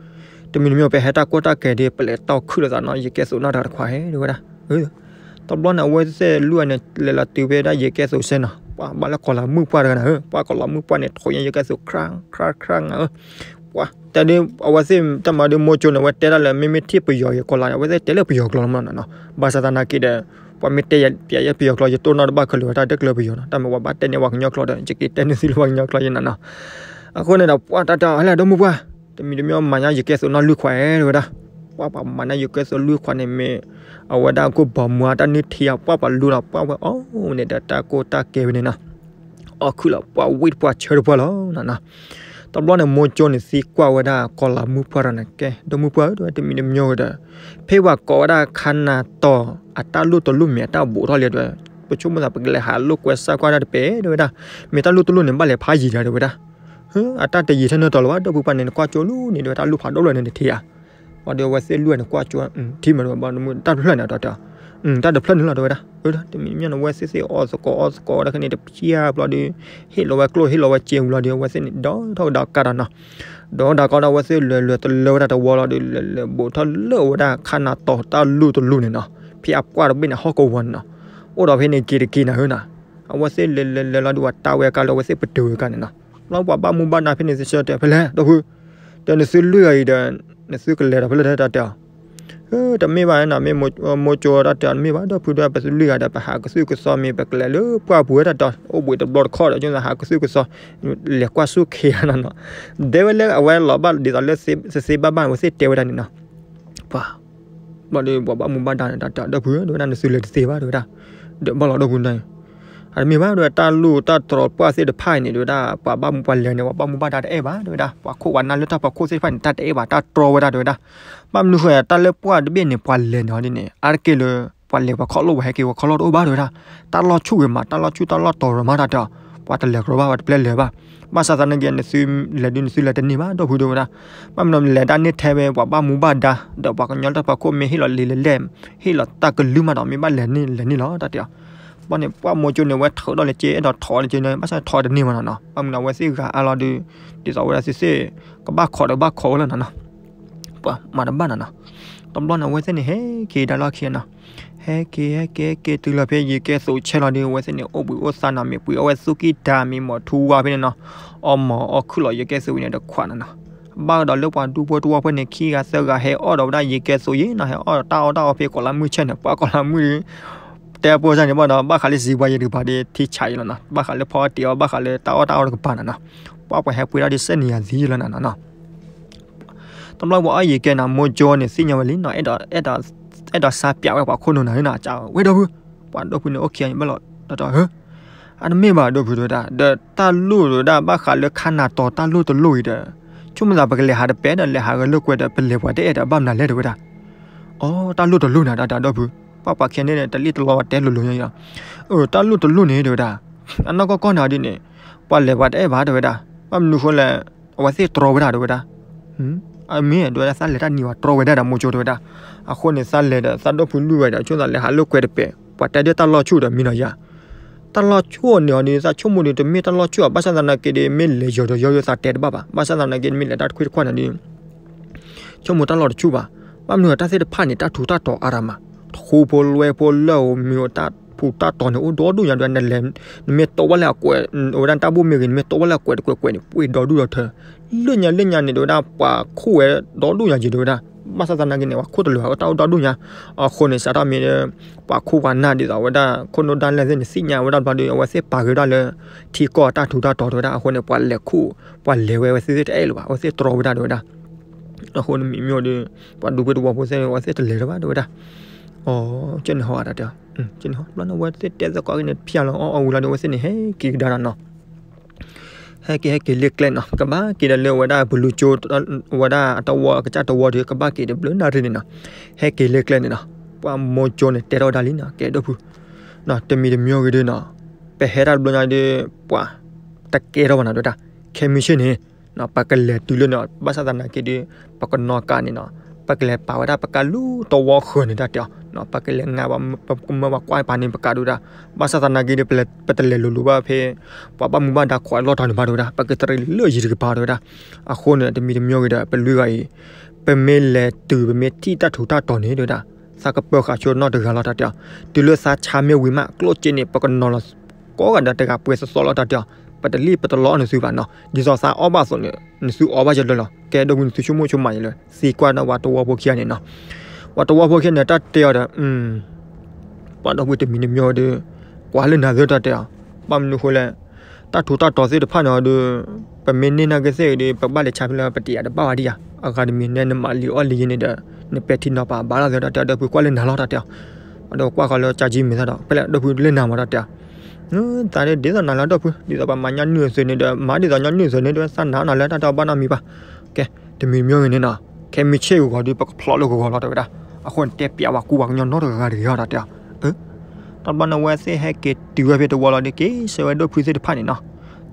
တမံၤတမံၤ ပဟဲတၢ်ကိၢ်တၢ်ကဲဒီး ပလဲၤတီၢ်ခုၣ်လိာ်သးနီၤ, ယကဲသိးနီၢ်တဂၤတခွးဟဲဒၣ်ဝဲဒၣ် တဘျီန့ၣ် အဝဲသ့ၣ်လွံၢ်ဂၤန့ၣ် လဲၤလီၤတုၤဖဲဒၣ်ယကဲသိးဆဲးနီၤ, ပှၤဘၣ်လၢကီၤလၤမုၣ်ပှၢ်တဂၤနၤဧၢ, ပှၤကီၤလၤမုၣ်ပှၢ်န့ၣ် ထိးညါယကဲသိး ခြါ ခြါ ခြါ နၤဧၢ, ပှၤတဲဒ် အဝဲသ့ၣ်တၢ်မၤဒ်မိၤကၠိန့ၣ် အဝဲတဲဒၣ်လၢ မ့မ့ၢ်ထံၣ်ပယီၤကီၤလၤန့ၣ် အဝဲသ့ၣ်တဲလၢပယီၤကျိာ်လီၤမးနီၤနီၤ. ဘၣ်ဆၣ်သနာ်က့ဒီး ပှၤမ့ၢ်တဲပယီၤကျိာ် ယတိၢ်နီၣ်တဘၣ်ခဲလၢာ်ဝဲတၢ်တကျၢၤပယီၤနီၤ, တၢ်မ့ၢ်ပှၤဘၣ်တဲန့ၢ်ပှၤကညီကျိာ်ဒီး ယက့ၤတဲန့ၢ်သုလၢပှၤကညီကျိာ်ယဲနီၤနီၤ. အဃိန့ၣ်ဒီး ပှၤတၢ်တဲအီၤ ဟဲလၢဒီမုၢ်ပှၢ် တမံၤတမံၤမၤညါယကဲသိးနီၢ်လွံၢ်ခွးအဲၣ်တဝဲဒၣ်, ပှၤပှၤမၤညါယကဲသိးလွံၢ်ခွးန့ၣ်မ့ၢ် အဝဲဒၣ်ကိၢ်ဘီမူအတၢ်နုၢ်ထံအပှၢ်ပှၤလူလီၤ ပှၢ်ဝဲအီၤန့ၣ်ဒီးတၢ်ကိၢ်တၢ်ကဲဝဲန့ၣ်နီၤ, အီၣ်ခုၣ်လီၤပှၢ်ဝံၣ်တပှၢ်ဆၢတပှၢ်လီၤနီၤနီၤ. တဘျီန့ၣ် မိၤကၠိန့ၣ်သံကွၢ်ဝဲဒၣ်ကီၤလၤမုၣ်ပှၢ်တဂၤန့ၣ် ကဲ ဒီမုၢ်ပှၢ်ဧၢ တဝဲတမံၤတမံၤဝဲဒီး ဖဲပှၤကိးဝဲဒၣ်ခါနၤတီၤ အတၢ်လိၣ်တလိၣ်မ့ၢ်အတၢ်ဘူးထီၣ်လံဒီး ပဆိကမိၣ်သးပကလဲၤဟးလိာ်ကွဲစၢ်ကွၢ်တၢ်တပဲတဝဲဒၣ်, မ့ၢ်တၢ်လိၣ်တလိၣ်န့ၣ် ဘၣ်လဲၤဖးယံၤဒီးတဝဲဒၣ် အတၢ်တယံၤထဲနီတီၤလၢၤဘၣ် ဒီပုၢ်ပှၢ်န့ၣ် နကွၢ်ကၠိလူၤန့ၣ် တဝဲတၢ်လူၢ်ဖးဒိၣ်လီၤန့ၣ်တထံၣ်ဧါ. ဘၣ်ဒီးအဝဲသ့ၣ်လွံၢ်ဂၤန့ၣ် ကွၢ်ကၠိ ထံၣ်မးတဝဲဘၣ် တၢ်တဖျၢၣ်န့ၣ်တၢ်တဲ တၢ်တဖျၢၣ်န့ၣ်လီၤတဝဲဒၣ်, တမံၤမံၤန့ၣ် အဝဲသ့ၣ်သ့ၣ်အီၣ်သကိးအီၣ်သကိးဝဲဒၣ်ခဲန့ၣ် တပျၢ်ဘျီဒီး ဟ့ၣ်လီၤဝဲကျိၣ်ဟ့ၣ်လီၤဝဲစ့ဝံၤလီၤဒီး အဝဲသ့ၣ်န့ၣ် ဒီထီၣ်ကဒီးကးဒီးနီၤ, ဒီးဒၣ်ကီဒီး အဝဲသ့ၣ်လဲၤလဲၤတလၢဝဲဒၣ်တဝီလီၤဒီး လဲၤလဲၤဘူးထီၣ်လၢအဝဲဒၣ်ခါနၤတီၤတၢ်လိၣ်တလိၣ်န့ၣ်နီၤ, ဖဲအပှၢ်တဘ့ၣ်န့ၣ် ဟီၣ်ကဝီၤန့ၣ်နီၤ, အိၣ်ဒီးဖဲန့ၣ်က့ၤတက့ၤနၤဧၢနီၤ, အဝဲသ့ၣ်လဲၤလဲၤလဲၤလီၤဒီး ပှၤတၢ်ဝဲကါလၢအဝဲသ့ၣ်ပတုာ်ဝဲကါန့ၣ်နီၤ, ဘျီပှၤဘၣ်မူဘၣ်ဒါဖဲန့ၣ်သ့ၣ်ဆၢတဲာ်ဖဲလဲၣ် ဒီပုၢ် တဲနသုလွံၢ်ဂၤအံၤဒီး နသုကလဲၤဒီးဖဲလဲၣ်တၢ်တဲအီၤ, တမ့ၢ်ဘၣ်နီၤ မ့ၢ်မိၤကၠိတၢ်တဲအီၤ တမ့ၢ်ဘၣ် ဒီပုၢ်ဒီး ပသုလွံၢ်ဂၤဒီး ပဟးကသုၣ်ကသီမ့ၢ် ပကလဲၤလၢပှၢ်ပူၤဝဲတၢ်တဲအီၤ အိၣ်ဘှံးတဘျီတခီၣ်ဒီး ကၠိသးဟးကသုၣ်ကသီ လဲၤကွၢ်ဆူၣ်ခ့ဧါနီၤနီၤ, ဒဲဝဲလၢအဝဲလီၤဘၣ်ဒ်သိးလၢသ့ဘၣ်ဘၣ်န့ၣ် အဝဲသ့ၣ်တဲဝဲဒၣ်န့ၣ်နီၤ, ပှၤ ဘျီဒီးပှၤဘၣ်မူဘၣ်ဒါန့ၣ် တၢ်တဲအီၤ ဒီပုၢ်ဧၢ တဝဲဒၣ် နသုလဲၤတသ့ဘၣ် တဝဲဒၣ်, ဒီးဘၣ်လီၤဒီပုၢ်န့ၣ် အတမ့ၢ်ဘၣ် တဝဲ တၢ်လိၣ်တၢ်တြီၤပှၢ်သ့ၣ်တဖၣ်အံၤန့ၣ် တဝဲဒၣ် ပှၤဘၣ်မူပှၤလဲၤန့ၣ် ပှၤဘၣ်မူဘၣ်ဒါတအဲၣ်ဘၣ် တဝဲဒၣ်, ပှၤခိၣ်ပှၤနၢ်လၢတၢ်ဖီခိၣ်သ့ၣ်တဖၣ်န့ၣ် တၢ်တအဲၣ်ဘၣ် တၢ်တြီဝဲဒၣ် တဝဲဒၣ်, ဘၣ်မနုၤဃိ တၢ်လၢပှၢ်တဘ့ၣ်န့ၣ် ပှၤလဲၤန့ၣ်ဟီဒ်န့ၣ် အါတက့ၢ်လၢ ပှၤလဲၤပှၤခီၣ်လိၣ် ပှၤဟဲက့ၤပှၤခီၣ်လိၣ်တအိၣ်ဘၣ် တဝဲဒၣ်, တၢ်လီၢ်ဆူၣ်ဂ့ၤမး တၢ်လီၢ်ဆူၣ်တၢ်လီၢ်တီၤရၤမး တၢ်တဲအီၤ, ပှၤတလဲၤကရီဘၣ် ပှၤတပျဲလဲၤဘၣ်, ဘၣ်ဆၣ်သနာ်က့ နသုလဲၤဒုး နသုလဲၤတန့ၢ်ဘၣ် ဒီပုၢ် တဝဲဒၣ်, ဘၣ်မနုၤလဲၤတၢ်န့ၢ်ထဲဝဲ ပှၤဘၣ်မူဘၣ်ဒါ ဒီးပှၤကညီတၢ်ဖီခိၣ်မ့ၢ်ဟ့ၣ်လီၤလံာ်လဲၢ် ဟ့ၣ်လီၤတၢ်ကလုၢ်မးဒီး မ့ၢ်ဘၣ်လဲၤန့ၢ်လဲၤန့ၢ်လီၤ တၢ်တဲအီၤ, ဘၣ်န့ၣ် ပှၢ်မိၤကၠိန့ၣ် အဝဲထုးထီၣ်လၢက့ အဲၣ်ဒိးထိးလၢက့န့ၣ် ဘၣ်ဆၣ်ထိးတန့ၢ်မးနီၤနီၤ, ဘၣ်မနုၤအဝဲသ့ၣ်ဂၤအါလီၤဒီး ဒ်သိးဝဲဒၣ်သ့ၣ်သ့ၣ် ကဘၣ်ခိးဒီးဘၣ်ခိးဝဲလီၤနီၤနီၤ, ပှၤမၤတဘၣ်နီၤနီၤ, တဘျီန့ၣ် အဝဲသ့ၣ်န့ၣ် ဟဲက့ၤဒၣ်လီၢ်ခံနီၤ, ဟဲက့ၤ ဟဲက့ၤ ဟဲက့ၤတုၤလီၤဖဲယကဲသိးဆဲးလီၤဒီး အဝဲသ့ၣ်န့ၣ် အိၣ်ဘှံးအိၣ်သါနီၤ မ့ၢ်ပှ့ၤအီၣ်ဝဲသူၣ်ကံၢ်တၢ် မ့ၢ်မီၤထူဝါဖဲန့ၣ်နီၤ, အီၣ်မီၤအီၣ်ခုၣ်လီၤ ယကဲသိးအံၤန့ၣ် တခွးနီၤနီၤ, ဘၣ်ဒီးလၢပှၤဒူဖိတဝီဖိန့ၣ် ခံဂၤသၢဂၤဟဲအီၣ်ဒီးဝဲဒၣ်ယကဲသိးအံၤနီၤ, ဟဲအီၣ်ဒီးတၢ်အီၣ်တၢ်အီဖဲကီၤလါမုၢ်ဆဲးန့ၣ် ပှၤကီၤလါမုၢ်ဒီး တဲပှၤန့ၣ် ဘၣ်ဒီး ဘၣ်ဃးလၢစံးပှၤယတကပၤဒီး ထံဆးယံၤလီၤနီၤ, ဘၣ်ဃးလၢဖီအီၣ်တ့ၢ်အီၣ် ဘၣ်ဃးလၢတၢ်အီၣ်တၢ်အီတကပၤနီၤနီၤ, ပှၤပှၤဟဲပှ့ၤဒၣ်ဒီးစဲနံၤယၤသံလီၤနီၤနီၤ, တဘျီပှၤအီၣ်ယကဲနီၤ မိၤကၠိန့ၣ် သ့ၣ်ညါဝဲလံနီၤ, အဲၣ်ဒိး အဲၣ်ဒိးစါပၠးဝဲပှၤခိၣ်နူာ်နၤနီၤ, ဝဲဒီပုၢ်, ပှၤဒီပုၢ်န့ၣ် အိၣ်ခံဂၤဘၣ်လီၤ, တၢ်တဲအီၤ ဧၢ အတမ့ၢ်ဘၣ် ဒီပုၢ် တဝဲဒၣ်, ဒီးတၢ်လိၣ်တဝဲဒၣ် ဘၣ်ဃးလၢခါနၤတီၤတၢ်လိၣ်တလိၣ်အံၤဒီး ဆိကမိၣ်သးပကလဲၤဟးတပဲာ်ဒီး လဲၤဟးဂဲၤလိာ်ကွဲဒီး ပလဲၤပှၤတအဲၣ်ဒီး ဘၣ်မနုၤလဲၣ် တဝဲဒၣ်, အိ တၢ်လိၣ်တလိၣ်န့ၣ် တၢ်တဲအီၤ ဒီပုၢ်, ပှၤပှၤခံဂၤန့ၣ် တလံၣ်တလီဘၣ် တဲလိၤလိၤညါအံၤလီၤ, အိ တၢ်လိၣ်တလိၣ်န့ၣ် တဝဲဒၣ်, အနီၢ်ကီၢ်ကီၢ်န့ၣ်ဒ်န့ၣ် ပှၤလဲၤပှၤတအဲၣ်ဘၣ် တဝဲဒၣ်, ဘၣ်မနုၤဃိလဲၣ်, အဝဲသ့ၣ်တြီဝဲဒၣ် တဝဲဒၣ် အမ့ၢ် တဝဲဒၣ် သးလဲၤတၢ်နံၤဝဲ တြီဝဲဒၣ်ဒီး မိၤကၠိ တဝဲဒၣ်, အဃိန့ၣ် သးလဲၤဒီး သးဒီပုၢ်လွံၢ်ဝဲဒီး ဆိကမိၣ်သးလဲၤဟးလိာ်ကွဲတပဲာ် ပှၤတဲဒၣ်တၢ်လီၢ်ဆူၣ်ဒီးမံနီၤယၤ, တၢ်လီၢ်ဆူၣ်န့ၣ်အီၤဒီး သးဆိကမိၣ်ဒီး တမ့ၢ်တၢ်လီၢ်ဆူၣ်ဘၣ်, ဘၣ်ဆၣ်သနာ်က့ဒီး မ့ၢ်လဲၤယီၤဒီးယီၤယိၤ သးတဲတဘၣ်ဘၣ်, ဘၣ်ဆၣ်သနာ်က့ မ့ၢ်လဲၤတၢ်တခွ့တခွါန့ၣ်ဒီး ဆိကမိၣ်တၢ်လီၢ်တဆူၣ်ဘၣ်, ဘၣ်မနုၤတၢ်သ့ၣ်တဖၣ်န့ၣ် တၢ်ထူးတၢ်တီၤအါရၤမး, ထူဖိလွဲဖိလၢအမံၤ တၢ်ထူးတၢ်တီၤန့ၣ် အိၣ်ဒီဒူၣ်ညါဒီး နလဲၤ နမ့ၢ်တိၢ်ဘၣ်လၢအကွဲး အဝဲဒၣ်တၢ်ဘိၣ်မ့ၢ်ဂ့ၤ နမ့ၢ်တိၢ်ဘၣ်လၢအကွဲးတကွဲးကွဲးန့ၣ် ပှ့ၤဒီဒူၣ်ဒီထၢ လၢညါလၢညါန့ၣ် တဝဲဒၣ် ပှၤခိၣ်ဝဲဒီဒူၣ်ညါက့ၤ တဝဲဒၣ်, ဘၣ်ဆၣ်သနာ်က့န့ၣ် ပှၤခိၣ်တလၢာ် အတၢ်အိၣ်ဒီဒူၣ်ညါ, အဃိန့ၣ် စးထီၣ်မ့ၢ် ပှၤခိၣ်ပှၤနၢ်ဒ်သိးဝဲဒၣ် ခိၣ်နူာ်ဒၣ်လဲၣ်သ့ၣ်န့ၣ် သ့ၣ်ညါဝဲဒၣ်တဘျီဒီး အဝဲသ့ၣ်ပာ်ဂ့ၤဒၣ်လၢ ထံကီၢ်တၢ်ထူးတၢ်တီၤ တဝဲဒၣ်, အဃိန့ၣ် ပှၤလဲၤခိၣ် ပှၤလဲၤဝဲ အဝဲသ့ၣ်တအဲၣ်လၢၤဘၣ်, အဝဲသ့ၣ်တြီဝဲဒၣ် တဝဲဒၣ်, အဃိန့ၣ်မ့ၢ်မ့ၢ်ဒီး ပှၤဒူဖိတဝီဖိသ့ၣ် အဝဲသ့ၣ်တလဲၤလၢၤဘၣ် တဝဲဒၣ်, အီၣ်ကၠၢန့ၣ်ဟီတၢ်တဲအီၤ, ကၠၢန့ၣ်ဟီ ဘျီန့ၣ် အဝဲသ့ၣ်တဲသကိးက့ၤန့ၣ် ဖျါလီၤအီၣ်အီၣ်ဝံၤလီၤဒီး အဝဲသ့ၣ်န့ၣ် ဟဲက့ၤကဒါဒီးနီၤ, ဟဲက့ၤ ဟဲက့ၤလၢကျဲနီၤ, ကဘၣ်က့ၤဒီးလၢဝဲဒၣ်ပလူကၠိ ဝဲဒၣ်အတဝီ အကစၢ်တဝီဒီး ကဘၣ်က့ၤဒီးဘျုးနၣ်ရံၣ်န့ၣ်နီၤ, ဟဲက့ၤလၢကျဲန့ၣ်နီၤ, ပှၤမိၤကၠိန့ၣ် တဲထီၣ်ဝဲဒၣ်လံနီၤ, ကဲဒိၣ်ဖု တမံၤတမံၤဂ့ၤဒီးနီၤ, ပဟဲတၢ်တဘျီညါဒီး ပှၤတကဲထီၣ်ဘၣ်နီၤ တဲဝဲဒၣ်, ခဲမုၢ်ဆ့ၣ်န့ၣ် ပကလဲၤတုၤလၢန့ၣ် ဘၣ်ဆၣ်သနာ်က့ဒီး ပကနီၤကးန့ၣ်နီၤ, ပကလဲၤပာ်ဝဲဒၣ်ပကါလူၤတဝီဃၢၤန့ၣ် တၢ်တဲအီၤ, ပကလဲၤငါ ပကမၢပှၤကွၢ်ပာ်န့ၣ်ပကါ တဲဝဲဒၣ်, ဘၣ်ဆၣ်သနာ်က့ဒီး ပတလဲၤလိၤလိၤဘၣ်ဖဲ ပှၤဘၣ်မူဘၣ်ဒါခိးအလီၢ်တတီၤန့ၣ်ဘၣ် တဲဝဲဒၣ်, ပကတရံးလၢယံၤတကပၤ တဲဝဲဒၣ်, အဃိန့ၣ် တမံၤတမံၤဂ့ၤဒီး ပလွံၢ်ဂၤအံၤ ပမ့ၢ်လဲၤတုၤ ပမ့ၢ်ထံၣ်တၢ်ထူးတၢ်တီၤန့ၣ် တဲဝဲဒၣ်, သးကပၢဃာ်ဆိနီတဂၤလီၤ တၢ်တဲအီၤ, တုၤလၢသးဆါမ့ၢ်ဝံၤမး ကျိၣ်စ့န့ၣ် ပကနီၤလီၤကိးဂၤဒဲးတဂၤပှဲၤသီသီလီၤ တၢ်တဲအီၤ, ပတလံၣ်ပတလီအီၣ်နသုဘၣ်နီၤ, ဒ်သိးသးအီၣ်ဘၣ်အသိးန့ၣ် နသုအီၣ်ဘၣ်ယလၢလီၤ, ကဲဒိၣ်ဖု နသုဆိကမိၣ်ဆိကမးယလၢ သံကွၢ်န့ၣ် ပှၤတဝီဖိခံဂၤန့ၣ်နီၤ, ပှၤတဝီဖိခံဂၤန့ၣ် တၢ်တဲအီၤဒီး ပှၤဒိၣ်ဖု တမံၤတမံၤဒီး ကွၢ်လၢနၤသ့ တၢ်တဲအီၤ, ဘၣ်မနုၤဃိလဲၣ်, တၢ်ထူးတၢ်တီၤသ့ၣ်တဖၣ်န့ၣ်ဒီး ပမ့ၢ်န့ၢ်နာ်က့သ့ၣ်ဒီး ပကဘၣ်လဲၤဆါဖဲလဲၣ် ပတယာ်တဘၣ်ဘၣ်ဒံးဧါ, အဂၤတမံၤန့ၣ် နမၤလံအီၣ်လံယဲန့ၣ်ဒီး နပဲာ်ထံနီၤဖးဘၣ်လီၤသ့ တၢ်တဲအီၤ, ဒိၣ်ဖု ကွၢ်လၢနၤလီၤ တၢ်တဲအီၤ, ဒီးကွၢ်ဃီၤလၢကၠၢ်ကၠံမဲာ်သၣ်ဒီး ဖဲလဲၣ်ဒိၣ်ဖုလၢနၤမး တၢ်တဲအီၤ, သးဒ်သိးနၤလၢဒိၣ်ဖု ဒ်သိးပမၤညီနုၢ်အသိးန့ၣ်ဒီး မၤဒ်သိးညီနုၢ်အသိးန့ၣ်ဒီး သးနာ်နၤလၢတၢ်တဲအီၤဘၣ်နီတမံၤဘၣ်, ကဲ တမံၤမံၤဂ့ၤန့ၣ်နီၤ, ခဲမုၢ်ဆ့ၣ်ဂီၤဒီး ပကဖျိးလၢဂီၤလီၤ တဲဝဲဒၣ်, အဃိန့ၣ် တဲပျးဝဲကူဝဲကညီနီတဂၤဂၤတဂ့ၤအီၤ တၢ်တဲအီၤ, တဘျီန့ၣ် အဝဲသ့ၣ်ဟဲက့ၤတုၤဝဲဖဲတဝီလီၤဒီး က့ၤဆှၢဝဲဒိၣ်ဖုသ့ၣ်တဖၣ်န့ၣ်နီၤ,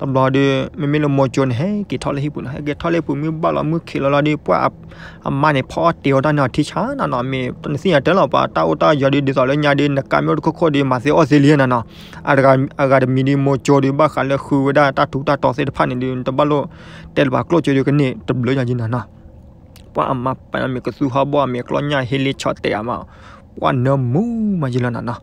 တဘျီဒီး မ့မ့ၢ်လၢမိၤကၠိန့ၣ် ဟဲက့ၤထီၣ်လၢဟံၣ်ပူၤနီၤ, ဟဲက့ၤထီၣ်လၢဟံၣ်ပူၤ မ့ၢ်ဘၣ်လီၤမုၢ်ခံးလီၤလီၤဒီး ပှၤအမါန့ၣ် ဖီအီၣ်တ့ၤအီၣ်တၢ်န့ၣ်အီၤထံဆါနီၤနီၤ, မ့ၢ်နသ့ၣ်ညါတဲလီၤ ပှၤတၢ်အိၣ်တၢ်ယီၤဒီး ဒ်သိးလၢညါဒီး နကါမ့ၢ်အိၣ်တခိၣ်ခိၣ်ဒီး မၤသ့အီၣ်သ့လံနီၤနီၤ, အဂၤတမံၤဒီး မိၤကၠိဒီး ဘၣ်ဃးလၢဃုဝဲဒၣ်တၢ်ထူးတၢ်တီၤသ့ၣ်တဖၣ်န့ၣ်ဒီး တဘၣ်လိၣ်တဲလၢၤဘၣ် ကျိၣ်ကၠိဒီးကန့ၢ်တဘျုးညါက့နီၤနီၤ ပှၤအမါပၢ်န့ၣ်မ့ၢ်ကသူဟီၣ်ဘီၣ် မ့ၢ်ကျီၢ်ညၣ်ဟ့လ့ဆီတဲာ်အမး, ပှၤနၢမူမးယံၤလီၤနီၤနီၤ,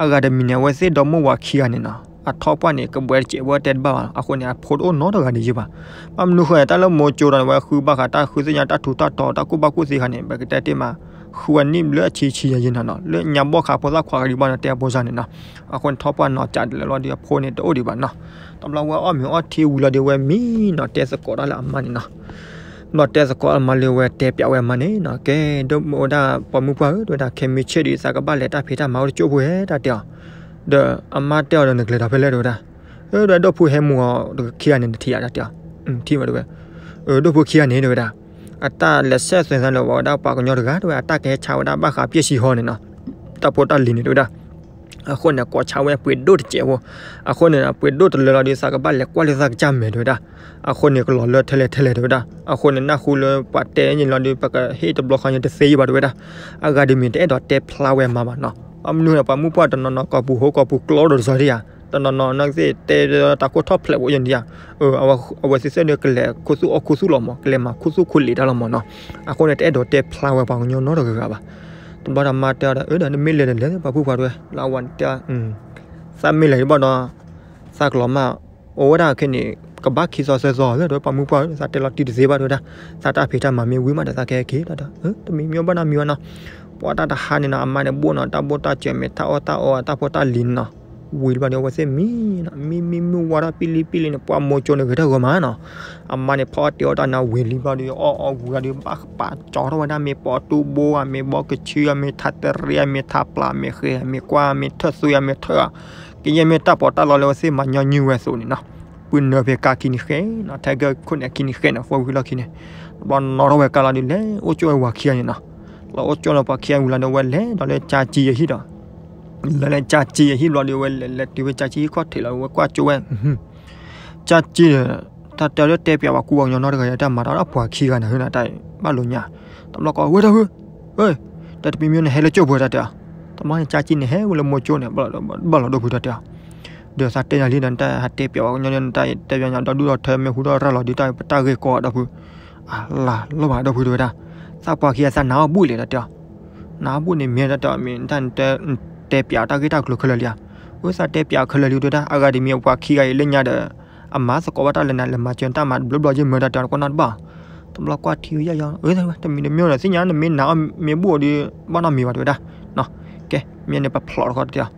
အဂၤတမံၤန့ၣ် အဝဲသ့ၣ်ဒီမိၢ်ဝၤခံဂၤန့ၣ်နီၤ, အထီၣ်ပှၢ်န့ၣ် ကဘှဲတစဲးဝဲတဲတဘၣ်ဘၣ်, အဃိန့ၣ် အဖိတအိၣ်နီတဂၤန့ၣ်ယံၤဘၣ်, ဘၣ်မနုၤဃိ တၢ်လၢမိၤကၠိဒီးန့ၣ် အဝဲဃုဘၣ်ဃးတၢ်ဃုသ့ၣ်ညါတၢ်ထူးတၢ်တီၤ တၢ်ကူၣ်ဘၣ်ကူၣ်သ့ဃာ်န့ၣ် ပကတဲတ့ၢ်မး ဃုဝဲနံၣ်ဘျဲၣ်အဆံဆံယံၤနီၤနီၤ, လၢညါဘီၣ်ဃးဖိသၣ်ခွါကဒံးဘၣ်န့ၣ် တဲအဖိစၢ်န့ၣ်နီၤ, အဃိန့ၣ် ထီၣ်ပှၢ်နီၤကးတလၢလီၤဒီး အဖိန့ၣ်တအိၣ်ဒံးဘၣ်နီၤ, တဘျီဝဲအီၣ်မ့ၤအီထံဝံၤလီၤဒီး ဝဲမံနီၤ တဲသကိးတၢ်လၢအမါန့ၣ်နီၤ ဘျီတဲသကိးအမါလၢဝဲတဲပျးဝဲအမါန့ၣ်နီၤ, ကဲ ဒိၣ်မုၢ်ဝဲဒၣ်ပှၤမုၣ်ပှၢ်ဧၢ တဲဝဲဒၣ် ခဲမုၢ်ဆ့ၣ်ဒီး သးကဘၣ်လဲၤတၢ်ဖံးတၢ်မၤအိၣ်တကၠိၢ်ဖိဟဲ တၢ်တဲအီၤ, ဒီးအမါတဲအီၤဒီး နကလဲၤဒီးဖဲလဲၣ် တဲဝဲဒၣ်, အၢ ဒီးဒိၣ်ဖုဟဲမူအီၤခံဂၤန့ၣ် နထံၣ်ဧါ တၢ်တဲအီၤ, ထံၣ်ဝဲတဲဝဲ, အၢဒိၣ်ဖုခံဂၤန့ၣ် တဲဝဲဒၣ်, အတၢ်လဲၤဆဲးသွဲးသးလၢဝဲဒၣ်ပှၤကညီတဂၤ တဲဝဲ အတၢ်ကဟဲဆါဝဲဒၣ်ဘၣ်ဃးပျဲၢ်ဆံဟီန့ၣ်နီၤ, တၢ်ဖိတၢ်လံၤန့ၣ် တဲဝဲဒၣ် အဃိန့ၣ် ကိးဆါဝဲပှ့ၤဒိၣ်တစဲးဖိ, အဃိန့ၣ် ပှ့ၤဒိၣ်တလၢလီၤဒီး သးကဘၣ်လဲၤကွၢ်လၢသးကစၢ်မဲာ် တဲဝဲဒၣ်, အဃိန့ၣ် ကလီၤလၢထဲလဲၣ်ထဲလဲၣ် တဲဝဲဒၣ်, အဃိန့ၣ် နၢ်ဟူလၢပှၤတဲန့ၣ်လီၤဒီး ပကဟ့ၣ်တဘျီဃီညါတသ့ယံၤဘၣ် တဲဝဲဒၣ်, အဂၤတမံၤတအဲၣ်ဒိးတဲဖျါဝဲမါဘၣ်နီၤ, ဘၣ်မနုၤန့ၣ် ပှၤမုၣ်ပှၢ်တနီၤနီၤ ကိာ်ပူၤဟိကိာ်ပူၤကျီဒိၣ်တစီဒံးဧါ, တနီၤနီၤနာ်က့သ့ၣ်တဲတၢ်ခိၣ်ထီၣ်ဖျဲးဝဲယံၤဒံးဧါ, အဝဲသ့ၣ်သ့ၣ်ဒီးကလဲၤခူသူၣ်အီၣ်ခူသူၣ်လီၤမး ကလဲၤမၤခူသူၣ်ခူလံာ်တၢ်လီၤမးနီၤ, အဃိန့ၣ် တအဲၣ်ဒိးတဲဖျါဝဲပှၤကညီနီတဂၤဂၤဘၣ်, တဘျီဒီးမါတဲအီၤဒီး အၢ ဒီးနမ့ၢ်လဲၤဒီးလဲၤ ပှၤဖုပှၤတွဲ လၢအဝဲတဲ သးမ့ၢ်လဲၤဒံးဘၣ်ဒီး သးကလီၤမၢ် အိၣ်ဝဲဒၣ်ခဲန့ၣ် ကဘၣ်ခံသီသၢသီလၢ ပှၤမုၣ်ပှၢ်ဧၢ သးတဲလီၤတံၢ်တသ့ဘၣ် တဲဝဲဒၣ်, သးတၢ်ဖံးတၢ်မၤမ့ၢ်ဝံၤမးဒီး သးကဟဲက့ၤတၢ်ဒီး တမံၤမံၤဘၣ်နီတမံၤဘၣ်နီၤ, ပှၤတၢ်တဟါန့ၣ်နီၤ အမါန့ၣ်ဘိၣ်နီၤ တၢ်ဘိၣ်တၢ်စၢၤ မ့ၢ်ထးအီၣ်တၢ်အီ တၢ်ဖိတၢ်လံၤန့ၣ်နီၤ, ဝံၤလီၤဘျီဒီး အဝဲသ့ၣ်မံနီၤ မံမံမုၢ်ဝါထီၣ်ပံလံပံလံန့ၣ် ပှၤမိၤကၠိန့ၣ်ဂဲၤထၢၣ်ဂီၤမးနီၤ, အမါန့ၣ်ဖီအီၣ်တ့ၤအီၣ်တၢ်န့ၣ် ဝံၤလံဘျီဒီး အီၣ်အီၣ်ဝံၤဒီး ဘၣ်ပာ်ကၠီထီၣ်ဝဲဒၣ် မ့ၢ်ပိာ်တူဘိဧါ မ့ၢ်ဘီကဆူဧါ မ့ၢ်ထးတရံးဧါ မ့ၢ်ထးပျၢ် မ့ၢ်ဃဲ မ့ၢ်ကွၢ် မ့ၢ်ထၢၣ်သွံဧါ မ့ၢ်ထၢၣ်ဧါ, ကယဲၢ်မ့ၢ်တၢ်ပီးတၢ်လီလၢအဝဲသ့ၣ်မၤညီနုၢ်ဝဲအသိးန့ၣ်နီၤ, ပုၢ်နၢဖဲကါခံန့ၣ်ဃဲနီၤ ထဲကခိၣ်န့ၣ်ခံန့ၣ်ဃဲနီၤ four wheel လီၢ်ခံန့ၣ်, ဘျီနီၣ်ထီၣ်ဝဲကါလီၤဒီး လဲၤအိၣ်ကၠိဝဲဝၤခံဂၤန့ၣ်နီၤ, လီၤအိၣ်ကၠိလီၤပှၤခံဂၤဝံၤလီၤဒီး ဝဲလဲၤဒီးလၢကၠါကၠံအဟံၣ်ဒီး လၢလၢကၠါကၠံအဟံၣ်ဘျီဒီး ဝဲလဲၤလဲၤတုၤဝဲကၠါကၠံဟံၣ်ခီၣ်ထံးလီၤ ဝဲကွၢ်ကၠိဝဲ, ကၠါကၠံဒီး တၢ်တဲအီၤလၢတဲပျးဝဲကူဝဲကညီနီတဂၤ တၢ်မၤတၢ်ဒီးပှၤခံဂၤန့ၣ် ဟဲနၤတၢ်ဘၣ်လိာ်ညါ, တဘျီကိးဝဲဒၣ်ဖု, တၢ်တမံၤမံၤန့ၣ် ဟဲလၢကၠိၢ်ပူၤတၢ်တဲအီၤ, တဘျီန့ၣ် ကၠါကၠံန့ၣ် ဟဲဝဲလၢမိၤကၠိန့ၣ် ဘၣ်လီၤဒိၣ်ဖုတၢ်တဲအီၤ, ဒီးသးတဲညါလံဒီး တၢ်ဟးတဲပျးဝဲကညီန့ၣ် တၢ်တဲပျးညါဒီဒူၣ်ဒီထၢ မ့ၢ်ဟူထီၣ်ရၤလီၤဒုးတၢ်ပတၢ်ဂ့ၢ်ကီဒီးဖု, အလၢ်လီၤဘၣ်ဒီးဖုတဲဝဲဒၣ်, သးပှၤခံဂၤသးနးအီၣ်ဘူၣ်လဲၣ်တၢ်တဲအီၤ, နးအီၣ်ဘူၣ်န့ၣ် မ့ၢ်တၢ်တဲအီၤမ့ၢ် တၢ်တဲပျးတၢ်ဂ့ၢ်တၢ်ကျိၤခဲလၢာ်လံဧါ, အၢ သးတဲပျးခဲလၢာ်လံတဲဝဲဒၣ်, အဂၤတမံၤပှၤခံဂၤအံၤလၢညါဒီး အမၤသကိးဘၣ်တၢ်လၢနၤ လဲၤမၤစၢၤတၢ်မၤတဘျီဘျီယ့ၢ်မၢတၢ်တဲအီၤ တကွၢ်နီတဘၣ်, တဘျီကွၢ်ထံဝဲယါယီၤ အၢ တမံၤတမံၤဒီး သ့ၣ်ညါနမ့ၢ်နးအီၣ်မ့ၢ်ဘူၣ်အီၤဒီး ဘၣ်နီတမံၤဘၣ်တဲဝဲဒၣ်, ကဲ မ့ၢ်န့ၣ်ပဖျိးတခီတဲအီၤ,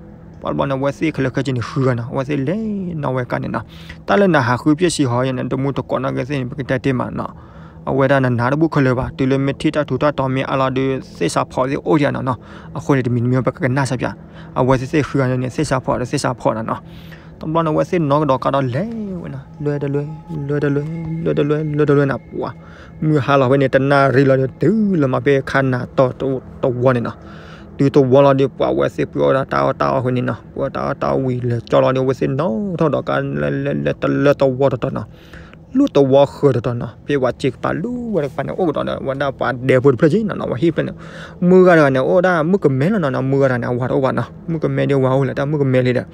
ပှၤတဘျီန့ၣ် အဝဲသ့ၣ်ခဲလၢာ်ခဲဆ့န့ၣ် ဃုဂၤနီၤ အဝဲသ့ၣ်လဲၤနီၣ်ဝဲကါန့ၣ်နီၤ, တၢ်လၢနဟးဃုပျဲၢ်ဆံဟီယဲန့ၣ် တမူတကိးနာ်က့သ့ၣ်န့ၣ် ပကတဲတ့ၢ်မးနီၤ, အဝဲဒၣ်နနၤတဘူၣ်ခဲလၢာ်ဘၣ်, တုၤလၢမ့ၢ်ထံၣ်တၢ်ထူးတၢ်တီၤမ့ၢ်အါလီၤဒီး သ့ၣ်စးဖီးသ့ၣ်အိၣ်ဒံးနီၤနီၤ. အဃိန့ၣ် တမံၤတမံၤပကကနၣ်စၢ်ပၠး, အဝဲသ့ၣ်သ့ၣ်ဃုဂၤန့ၣ် သ့ၣ်စးဖီးဒီးသ့ၣ်စးဖီးနီၤနီၤ. တဘျီန့ၣ် အဝဲသ့ၣ်နီၢ်ကဒီးကါဒီးလဲၤဝဲနီၤ, လဲၤတလဲၤ လဲၤတလဲၤ လဲၤတလဲၤ လဲၤတလဲၤနီၤ, ပှၤ မုၢ်ဟါလီၤဖဲန့ၣ် တနၣ်ရံၣ်လီၤဒီး တုၤလၢမၤဖဲခါနၤတီၤတဝီန့ၣ်နီၤ. တုၤတဝီလီၤဒီး ပှၤဝဲသ့ၣ်ပှ့ၤအီၣ်ဒၣ်တၢ်အီၣ်တၢ်အီဖဲန့ၣ်နီၤ, ပှ့ၤအီၣ်တၢ်အီၣ်တၢ်အီဝံၤလဲၤကၠီလီၤဒီး အဝဲသ့ၣ်နီၣ်ထီၣ်ဒီးကါ လၢတဝီတတီၤနီၤ, လူၢ်တဝီဃၢၤတတီၤနီၤ, ဖဲပှၤစ့ကပၤလူၤဝဲတကပၤန့ၣ် အိၣ်ကဒီးဒီး ဝဲဒၣ်ပှၤဒဲဖိတဖျၢၣ်က့နီၤနီၤ, ဝဲဟံၣ်ဖျၢၣ်န့ၣ်, မုၢ်ဂၤတဂၤန့ၣ် အိၣ်ဒၣ်မုၣ်ကမဲလီၤနီၤနီၤ, မုၢ်ဂၤတဂၤန့ၣ် အဝၤတအိၣ်ဘၣ်နီၤ, မုၣ်ကမဲဒီးဝၤအိၣ်လၢတၢ်မုၣ်ကမဲလံဒီး,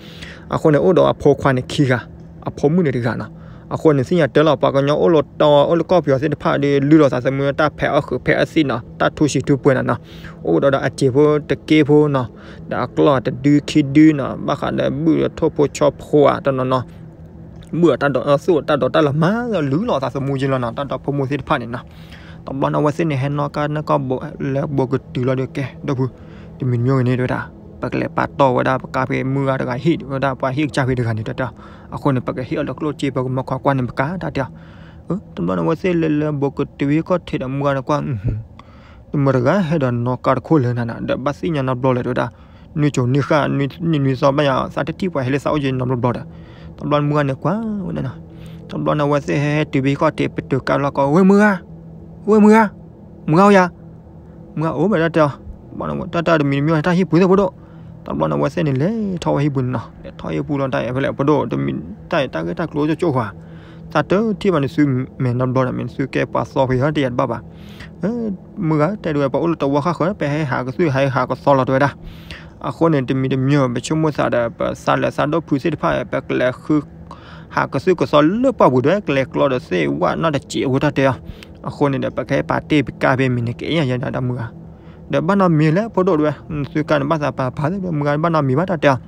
အဃိန့ၣ် အိၣ်ဒီးအဖိခွါန့ၣ်ခံဂၤ, အဖိမုၣ်န့ၣ်တဂၤနီၤ. အဃိန့ၣ် သ့ၣ်ညါတၢ်လီၤ ပှၤကညီအိၣ်လီၤတီ အိၣ်လၢကီၢ်ပယီၤသ့ၣ်တဖၣ်ဒီး လုၢ်လီၤသးသမူတၢ်ဖဲးအီၣ်ဃုာ်ဖဲးအီၣ်သံၣ်နီၤ, တၢ်ထူဆံးထူပှဲၤနီၤနီၤ, အိၣ်ဒီးအစ့ဖိတက့ဖိနီၤ, ဒီးအကျီၢ်တဒုခံဒုနီၤ, ဘၣ်ဃးဒီးဘုၣ်ဒီးထိၣ်ဖိဆီဖိဧါတနီၤနီၤ ဘုၣ်အတၢ်ဒိး သူၣ်အတၢ်ဒိးတၢ်လီၤမၤ လုၢ်လီၤသးသမူက့လီၤနီၤ, တၢ်ဒီဖိမိၢ်သ့ၣ်တဖၣ်န့ၣ်နီၤ. တဘျီန့ၣ် အဝဲသ့ၣ်န့ၣ် ဟဲနီၣ်ကါနီၣ်ကီၢ်ဘိ လဲၤဘိးကတုၤလီၤဒီး ကဲ ဒီပုၢ် တမံၤမံၤဂ့ၤန့ၣ် တဲဝဲဒၣ်, ပကလဲၤပာ်တီၢ်ဝဲဒၣ် ပကါဖဲမုၢ်ဂၤတဂၤဟံၣ် ဝဲဒၣ်ပှၤဟံၣ်ကစၢ်ဖဲတဂၤန့ၣ် တဲတဲ, အဃိန့ၣ် ပကဟ့ၣ်အီၤလၢကျိၣ်စ့ ပကမၤခွါကွၢ်န့ၣ် ပကါတၢ်တဲအီၤ. တဘျီန့ၣ် အဝဲသ့ၣ်လဲၤလဲၤဘိးကတုၤဟံၣ်ခီၣ်ထံးဒီး မုၢ်ဂၤန့ၣ်ကွၢ် တမုၢ်တဂၤဟဲဒီးနီၣ်ကါတခိၣ်လၢနၤနၤ ဒီးဘၣ်သ့ၣ်ညါနီတဘျီလၢၤ တဲဝဲဒၣ်, နွံကၠိနွံဃၣ် နွံနွံသီဘၣ်ယၤ သးတထံၣ်ပှၤဟဲလၢသးအိၣ်က့နီတဘျီဘျီဒီး, တဘျီန့ၣ် မုၢ်ဂၤန့ၣ်ကွၢ်ဝဲဒၣ်နီၤ, တဘျီန့ၣ် အဝဲသ့ၣ်ဟဲဟဲတုၤဖဲဟံၣ်ခီၣ်ထံး ပတုၤကါလီၤကီး ဝဲမုၢ်ဂၤ, ဝဲမုၢ်ဂၤ, မုၢ်ဂၤအိၣ်ယၤ, မုၢ်ဂၤအိၣ်ဘၣ်တၢ်တဲအီၤ, တၢ်တၢ်တမံၤတမံၤ တၢ်ဟံၣ်ပူၤသ့ၣ်ဖိဒိၣ်, တဘျီန့ၣ် အဝဲသ့ၣ်န့ၣ် လဲၤထီၣ်ဝဲဟံၣ်ပူၤန့ၣ်နီၤ, လဲၤထီၣ်ဟံၣ်ပူၤလီၤ တၢ်အဲၣ်ဖဲလဲၣ်ဖိဒိၣ် တမံၤ တၢ်အဲၣ်တၢ်ဂ့ၢ်တၢ်ကျိၤကၠိကၠိဧါ, သးတထံၣ်ဘၣ်နသုမဲာ်နီတဘျီဒီး မ့ၢ်နသုကဲပှၤသီဖဲဟီတယၤတဘၣ်ဘၣ် မုၢ်ဂၤတဲဒၣ်ဝဲ ပှၤအိၣ်လၢတဝီဃၣ်ဃၢၤ ပဟဲဟးကသီလီၤတဲဝဲဒၣ်. အဃိန့ၣ် တမံၤတမံၤ ပဆိကမိၣ်သးဒီး ပသးလၢသးဒိၣ်ဖုသ့ၣ်တဖၣ် ပကလဲၤဃု ဟးကသုၣ်ကသီလၢပှၢ်ပူၤတဲဝဲ ကလဲၤကျီဒီးသ့ၣ်ဝၣ်နီၢ်တစဲးအဃိတၢ်တဲအီၤ. အဃိန့ၣ်ဒီး ပကဟဲပာ်တ့ၢ်ပကါဖဲမ့ၢ်န့ၣ် ကအဲၣ်ယၤယၤဒၣ်မုၢ်ဂၤ, ဒီးဘၣ်နီတမံၤလၢဖိဒိၣ်တဲဝဲ သုကါန့ၣ်ဘၣ်သးပာ်ဖးသ့ၣ်ဒီး မုၢ်ဂၤဘၣ်နီတမံၤဘၣ်တၢ်တဲအီၤ.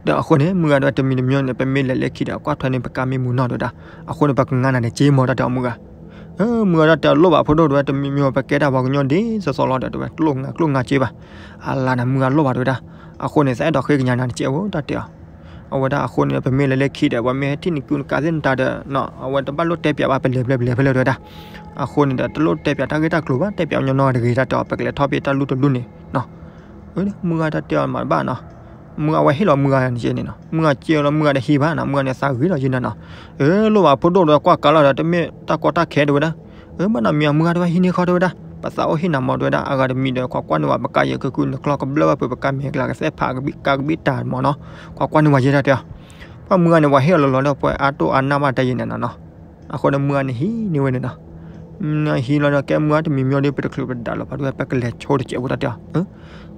ဒီးအဃိန့ၣ် မုၢ်ဂၤတဲဝဲ တမံၤတမံၤန့ၣ် ပမ့ၢ်လဲၤလၢခံဒီး ကွၢ်ထွဲန့ၣ် ပကါမ့ၢ်မုာ်နီၢ်တဲဝဲဒၣ်. အဃိန့ၣ် ပကငါနၤန့ၣ်က့မီၤတၢ်တဲအီၤမုၢ်ဂၤ. မုၢ်ဂၤတၢ်တဲအီၤလိၣ်ဘၣ်ဖိဒိၣ်တဲဝဲ တမံၤမံၤ ပကဲတၢ်ပှၤကညီဒ်သိးသိးလီၤဒီး တဲဝဲ ကျိၣ်ငါကျိၣ်ငါက့ဘၣ်. အလါန့ၣ် မုၢ်ဂၤလိၣ်ဘၣ်တဲဝဲဒၣ်. အဃိန့ၣ် သးအဲၣ်ဒိးဃ့ကညးနၤန့ၣ်က့အဝဲတၢ်တဲအီၤ. အဝဲဒၣ်အဃိန့ၣ် ပမ့ၢ်လဲၤလၢခံဒီး ပှၤမ့ၢ်ဟဲထံၣ်နကုနကါသ့ၣ်နတၢ်ဒီး အဝဲတဘၣ်လိၣ်တဲပၠးဘၣ် ပလဲၤပလဲၤပလဲၤဖဲလဲၣ်တဲဝဲဒၣ်. အဃိန့ၣ်ဒီး တလိၣ်တဲပၠးတၢ်ဂ့ၢ်တၢ်ကျိၤဘၣ် တဲပၠးညီညီတဂ့ၤတၢ်တဲအီၤ ပကလဲၤထီၣ်ဖဲတၢ်လူၢ်တလူၢ်န့ၣ် မုၢ်ဂၤတၢ်တဲအီၤမၤတဘၣ်နီၤ. မုၢ်ဂၤဝဲဟ့ၣ်လီၤမုၢ်ဂၤန့ၣ်က့န့ၣ်နီၤ မုၢ်ဂၤက့လီၤမုၢ်ဂၤတဟံးဘၣ်နီၤ မုၢ်ဂၤန့ၣ်သးဂ့ၤလီၤယံၤနီၤနီၤ. အၢ လိၣ်ဘၣ်ဖိဒိၣ်တဲဝဲ ကွၢ်ကါလီၤဒီး တမ့ၢ်တၢ်ကီတၢ်ခဲတဲဝဲဒၣ်. အၢ ဘၣ်နီတမံၤ မုၢ်ဂၤတဲဝဲ ဟံးန့ၢ်ဃီတဲဝဲဒၣ် ပသးအိၣ်ဟ့ၣ်နၤမးတဲဝဲဒၣ် အဂၤတမံၤဒီး ကွၢ်ကွၢ်န့ၢ်ဝဲ ပကါယဲၢ်ကကုၢ်နကျီၢ်ကဘျၢၣ်ဘၣ်ပှၤ ပကါမဲာ်ကလၤကသဲၣ်ဖးကဘံၣ်ကါကဘံၣ်တၢ်မးနီၤ. ကွၢ်ကွၢ်န့ၢ်ဝဲယဲဒၣ်တဲအီၤ. ပှၤမုၢ်ဂၤန့ၣ် ပှၤဟ့ၣ်အီၤလီၤလီၤဒီး ပှၤအါတိၢ်အါနၢ်ဘၣ်တၢ်ယဲန့ၣ်နီၤနီၤ. အဃိန့ၣ် မုၢ်ဂၤန့ၣ်ဟံးန့ၢ်ဝဲန့ၣ်နီၤ. ဟံးလီၤဒီး ကဲမုၢ်ဂၤတမံၤမံၤဒီး ပတချုးပတဒၣ်လၢၤဘၣ်ဒီး ပကလဲၤဆိတစဲးဖိတၢ်တဲအီၤ.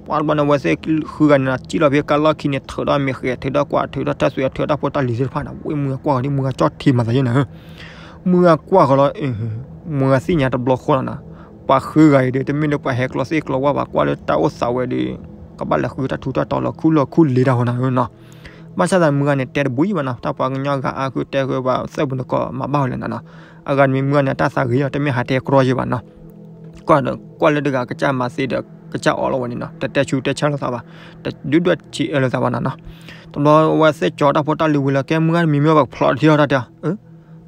ပှၤတဘျီန့ၣ် အဝဲသ့ၣ်ဃုဂၤန့ၣ်နီၤ စံၣ်လီၤဖဲကါလီၢ်ခံန့ၣ် ထုးထီၣ်မ့ၤဃဲၤ ထုးထီၣ်ကွၢ် ထုးထီၣ်တၢ်ဖိတၢ်လံၤသ့ၣ်တဖၣ်နီၤ. ဝဲမုၢ်ဂၤကွၢ်ဃီၤဒီး မုၢ်ဂၤကၠီၣ်ထံမၤသးယဲန့ၣ် မုၢ်ဂၤကွၢ်ဃီၤလီၤ. မုၢ်ဂၤသ့ၣ်ညါတဘျီဃီလီၤနီၤ. ပှၤဃုဂၤအံၤဒီး တမ့ၢ်လၢပှၤဟဲကျီသ့ၣ်ကျီဝၣ်ဘၣ် ကွၢ်လၢတၢ်အိၣ်သးဝဲဒီး ကဘၣ်လဲၤဃုတၢ်ထူးတၢ်တီၤလီၤခူလီၤခူလံၤတၢ်ဟီနီၤနီၤ. ဘၣ်ဆၣ်သးမုၢ်ဂၤန့ၣ် တဲတဘူၣ်ယံၤဘၣ်နီၤ တၢ်ပှၤကညီဂၤအါဃုတဲဃုဘၣ်သၢပူၤနကီၢ်မၤဘၣ်ဝဲလဲၣ်နီၤနီၤ. အဂၤတမံၤမုၢ်ဂၤန့ၣ် တၢ်သးဂ့ၤလီၤ တမ့ၢ်ဟးတဲကြီယံၤဘၣ်နီၤ. ကွၢ်လၢတဂၤကစၢ်မၤသ့ဒီး ကစၢ်အီၣ်လီၤဝဲန့ၣ်နီၤ တတဲဆူးတဲဆါလိာ်သးဘၣ် တဒုၣ်ဒွဲၣ်ထံအၢလိာ်သးဘၣ်နီၤနီၤ. တဘျီအဝဲသ့ၣ်ကၠီတၢ်ဖိတၢ်လံၤဝံၤလီၤ ကဲမုၢ်ဂၤတမံၤမံၤ ပကဖျိးထံအီၣ်တၢ်တဲအီၤ.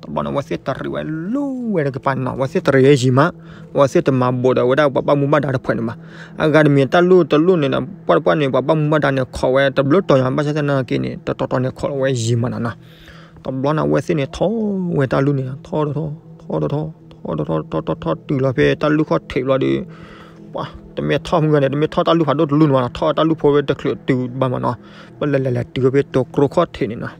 တဘျီန့ၣ် အဝဲသ့ၣ်တရံးဝဲလူၤဝဲတကပၤန့ၣ်နီၤ အဝဲသ့ၣ်တရံးယံၤမး အဝဲသ့ၣ်တမၤဘိးဒီးဝဲဒၣ်ပှၤဘၣ်မူဘၣ်ဒါတဖုန့ၣ်ဘၣ်. အဂၤတမံၤတၢ်လူၢ်တလူၢ်န့ၣ်နီၤ ပှၢ်တပှၢ်န့ၣ် ပှၤဘၣ်မူဘၣ်ဒါန့ၣ် ခိးဝဲတဘျုးတီၤညါ ဘၣ်ဆၣ်သနာ်က့န့ၣ် တတီၤတီၤန့ၣ် ခိးလီၤဝဲယံၤမးနီၤနီၤ. တဘျီန့ၣ် အဝဲသ့ၣ်န့ၣ် ထီၣ်ဝဲတၢ်လူၢ်န့ၣ် ထီၣ်တထီၣ် ထီၣ်တထီၣ် ထီၣ်တထီၣ် ထီၣ်ထီၣ်ထီၣ်တုၤလီၤဖဲတၢ်လူၢ်ခီၣ်ထံးဘျီဒီး ပှၤတမ့ၢ်ထီၣ်မုၢ်ဂၤန့ၣ် တမ့ၢ်ထီၣ်တၢ်လူၢ်ဖးဒိၣ်တလူၢ်န့ၣ်ဘၣ်နီၤ ထီၣ်တၢ်လူၢ်ဖိဝဲတချုးတုၤဘၣ်မးနီၤ. ပလဲၤလဲၤလဲၤတုၤဖဲတိၤကျိခီၣ်ထံးန့ၣ်နီၤ.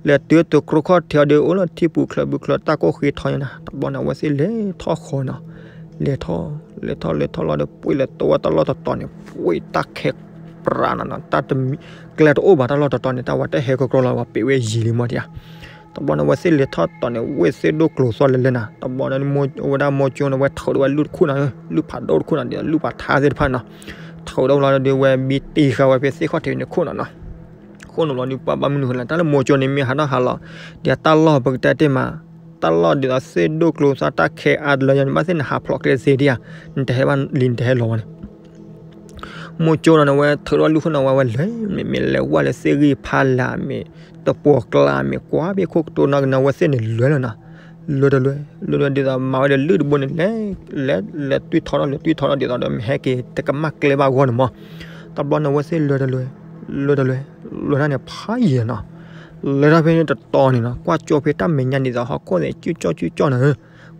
လဲၤတုၤတိၤကျိခီၣ်ထံးအီၤဒီး အိၣ်လၢထံပူၤချၢပူၤချၢ တၢ်ကိၢ်ဃ့ထီညါနီၤ. တဘျီန့ၣ် အဝဲသ့ၣ်လဲၤထီၣ်ဃီနီၤ. လဲၤထီၣ် လဲၤထီၣ်လဲၤထီၣ်လီၤဒီး ပှ့ၤလဲၤတိဝဲတၢ်လီၢ်တတီၤန့ၣ် ပှ့ၤတၢ်ခဲပြးနီၤနီၤ တၢ်တမံၤ ကျဲတအိၣ်ဘၣ်တၢ်လီၢ်တတီၤန့ၣ် တၢ်ဝဲတဟဲကကြီလီၤ ပှ့ၤဝဲယံၤလံမးဒံးဧါ. တဘျီန့ၣ် အဝဲသ့ၣ်လဲၤထီၣ်တီၤန့ၣ် ဝ့ၢ်သ့ၣ်ဒိၣ်ကျိၤသီလဲၤလဲၤနီၤ. တဘျီန့ၣ် ဝဲဒၣ်မိၢ်ကၠိန့ၣ် ဝဲထုးဒီးဝဲလုၢ်တခိၣ်နီၤ လုၢ်ဖးဒိၣ်တခိၣ်နီၤ ဒ်လုၢ်ဖးထါသ့ၣ်တဖၣ်နီၤ. ထုးဒီးလီၤဒီးဝဲဘံတံၢ်ဃာ်ဝဲဖဲသ့ၣ်ခီၣ်ထံးန့ၣ်ခိၣ်နီၤနီၤ. ဃိၣ်နီၤလီၤဒီး ပှၤဘၣ်မနုၤဃိလဲၣ် တၢ်လၢမိၢ်ကၠိန့ၣ်မ့ၢ်ဟးထီၣ်ဟးလီၤ ဒ်တၢ်လီၢ်ပကတဲတ့ၢ်မး တၢ်လီၢ်ဒ်သိးသ့ၣ်ဒိၣ်ကျိၤသီတၢ်ခဲအါတလၢယၤန့ၣ် ဘၣ်သ့ၣ်နဟးဖျိးကျဲသ့ဒံးဧါ နတဟဲဘၣ်လံနတဟဲလီၤဝဲန့ၣ် မိၢ်ကၠိနီၤန့ၣ် အဝဲထုးဒီးလုၢ်ခိၣ်နီၤ ဝဲဝဲလဲၤ မ့ၢ်မ့ၢ်လဲၤဝဲလၢသ့ၣ်ဂံၢ်ဖးလၢ်မ့ၢ် တပှီၤကျါမ့ၢ် ကွၢ်ဘ့ၣ်ခိၣ်ကတိၤနီၤကန့ၣ် အဝဲသ့ၣ်န့ၣ်လဲၤလီၤနီၤ. လဲၤတလဲၤ လဲၤတလဲၤ ဒ်သိးမၤဝဲဒီးလုၢ်တဘိန့ၣ် လဲၤ လဲၤ လဲၤတွံၢ်ထီထီၣ် လဲၤတွံၢ်ထီထီၣ် ဒ်သိးဒီးမ့ၢ်ဟဲက့ၤတကမၣ်ကျဲဘၣ်အဂီၢ်န့ၣ်မး. တဘျီန့ၣ် အဝဲသ့ၣ်လဲၤတလဲၤ လဲၤတလဲၤ လဲၤတၢ်န့ၣ်ဖးယံာ်နီၤ. လဲၤထီၣ်ဖဲန့ၣ်တတီၤန့ၣ်နီၤ ကွၢ်ကၠိဖဲတၢ်မဲာ်ညါဒ်သိးဟီၣ်ခိၣ်သဲး ကၠူၣ်ကၠီၣ်ကၠူၣ်ကၠီၣ်န့ၣ်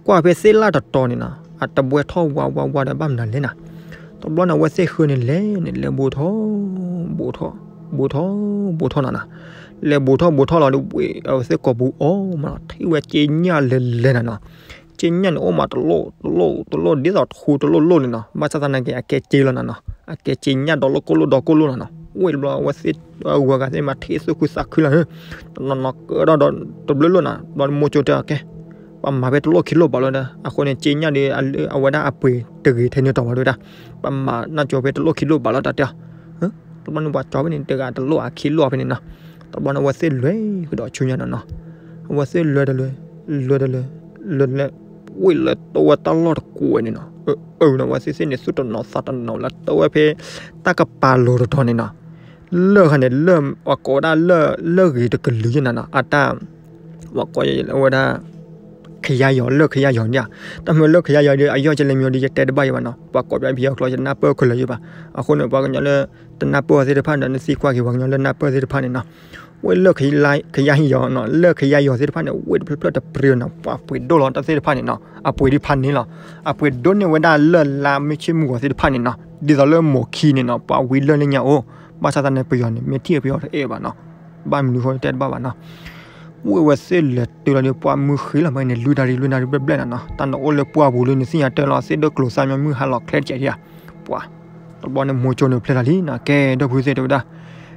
ကွၢ်ဖဲသ့ၣ်လၣ်တတီၤန့ၣ်နီၤ အတဘှဲထီၣ်ဝါဝါဝါဒီး ဘၣ်မနုၤလဲၣ်နီၤ. တဘျီန့ၣ် အဝဲသ့ၣ်ဃုန့ၣ်လဲၤန့ၣ် လဲၤဘူးထီၣ် ဘူးထီၣ် ဘူးထီၣ် ဘူးထီၣ်နီၤနီၤ. လဲၤဘူးထီၣ်ဘူးထီၣ်လီၤဒီး ဝ့ၢ်အဝဲသ့ၣ်ကိာ်ပူၤအီၣ်မးနီၤ ထံၣ်ဝဲက့ညၣ်လဲၤလဲၤနီၤနီၤ. က့ညၣ်န့ၣ် အိၣ်မးတလိၣ်တလိၣ်တလိၣ် ဒ်သိးထူတလိၣ်လိၣ်န့ၣ်နီၤ. ဘၣ်ဆၣ်သနာ်က့ အကဲက့လီၤနီၤနီၤ အကဲက့ညၣ်ဒီလိၣ်ကိၣ်လိၣ်ဒီကိၣ်လိၣ်နီၤနီၤ. ဝ့ၢ်တဘျီ အဝဲသ့ၣ်အဂုၤအဂၤသ့ၣ်မး ထံၣ်သူၣ်ခုသးခုလီၤ တနီၤနီၤကဒီးဒီးတဘျုးလိၣ်နီၤ ဘျီမူကၠိတဲအီၤ ကဲ ပှၤမၤဖဲတလိၣ်ခံလိၣ်ဘၣ်လီၤဒီး အဃိန့ၣ် က့ညၣ်ဒီး အဝဲဒၣ်အပှ့ၤတဂ့ၤထဲန့ၣ်တီၢ်ဘၣ်တဲဝဲဒၣ် ပှၤမၤနၢ်ကၠိဖဲတလိၣ်ခံလိၣ်ဘၣ်လီၤတၢ်တဲအီၤ. တဘျီန့ၣ် ပှၤကၠီဖဲန့ၣ် တဂၤတလိၣ်အခံလိၣ်ဖဲန့ၣ်နီၤ. တဘျီန့ၣ် အဝဲသ့ၣ်လဲၤကဒီးဆူညါနီၤနီၤ. အဝဲသ့ၣ်လဲၤတလဲၤ လဲၤတလဲၤ လဲၤတလဲၤ ဝ့ၢ်လၢတဝဲတၢ်လီၢ်တကွဲးန့ၣ်နီၤ. အၢ အၢနီၤ အဝဲသ့ၣ်သ့ၣ်န့ၣ် သူၣ်တနီၤသးတနီၤလၢတဝဲဖဲ တၢ်ကပၤလိၤတတီၤန့ၣ်နီၤ. လၢၢ်ခါန့ၣ် လၢၢ် ပှၤကိးဝဲဒၣ်လၢၢ် လၢၢ်ဂ့ၤတကလုာ်ယဲနီၤနီၤ အတၢ် ပှၤကိးဝဲဒၣ် ခယါယီၤ လၢၢ်ခယါယီၤန့ၣ်ဧါ. တၢ်မ့ၢ်လၢၢ်ခယါယီၤဒီး အယီၢ်ကဲလဲၣ်မ့ၢ်ဒီး ယတဲတဘၣ်ယံၤဘၣ်နီၤ. ပှၤကိးဘၣ်ဖဲအကျိာ် ယနၢ်ပၢၢ်ခဲလၢာ်ယံၤဘၣ်. အဃိန့ၣ် ပှၤကညီလၢတနၢ်ပၢၢ်အီၤသ့ၣ်တဖၣ်န့ၣ်ဒီး နသံကွၢ်က့ၤပှၤကညီလၢနၢ်ပၢၢ်သ့ၣ်တဖၣ်န့ၣ်နီၤ. ဝ့ၢ်လၢၢ်ခယါယီၤနီၤ လၢၢ်ခယါယီၤသ့ၣ်တဖၣ်န့ၣ် ဝ့ၢ်တဖျၢၣ်ဖျၢၣ်တပျ့ၤနီၤ ပှၤပှ့ၤဒိၣ်လီၤတၢ်သ့ၣ်တဖၣ်န့ၣ်နီၤ. အပှ့ၤဒံးဖးန့ၣ်လီၤ. အပှ့ၤဒိၣ်န့ၢ်ဝဲဒၣ်လၢၢ်လါမ့ၢ်ဆ့ၣ်မုၢ်ဂီၤသ့ၣ်တဖၣ်န့ၣ်နီၤ. ဒ်သိးလၢမိၢ်ခံန့ၣ်နီၤ ပှၤဝံလၢၢ်လၢညါအိၣ် ဘၣ်ဆၣ်သနာ်က့ ပယီၤန့ၣ် မ့ၢ်ထံၣ်ပယီၤတအဲၣ်ဘၣ်နီၤ. ဘၣ်မနုၤဃိတဲတဘၣ်ဘၣ်နီၤ. ဝ့ၢ်ဝဲသ့ၣ်လဲၤတုၤလီၤဒီး ပှၤမုၢ်ဃ့လီၤမးန့ၣ် လွံၢ်နၣ်ရံၣ် လွံၢ်နၣ်ရံၣ်ဘျဲၣ်ဘျဲၣ်နီၤနီၤ. တၢ်နအိၣ်လၢပှၢ်ပူၤလၢနသ့ၣ်ညါတၢ်လီၤ သ့ၣ်ဒိၣ်ကျိၤစၢ်မ့ၢ်မုၢ်ဟါလီၤချ့တကဲးဒံးဧါ. ပှၤ တဘျီန့ၣ် မိၢ်ကၠိန့ၣ်ဖျဲၣ်လီၤလံနီၤ ကဲဒီပုၢ်ဝဲၢ်သ့ၣ်တဲဝဲဒၣ်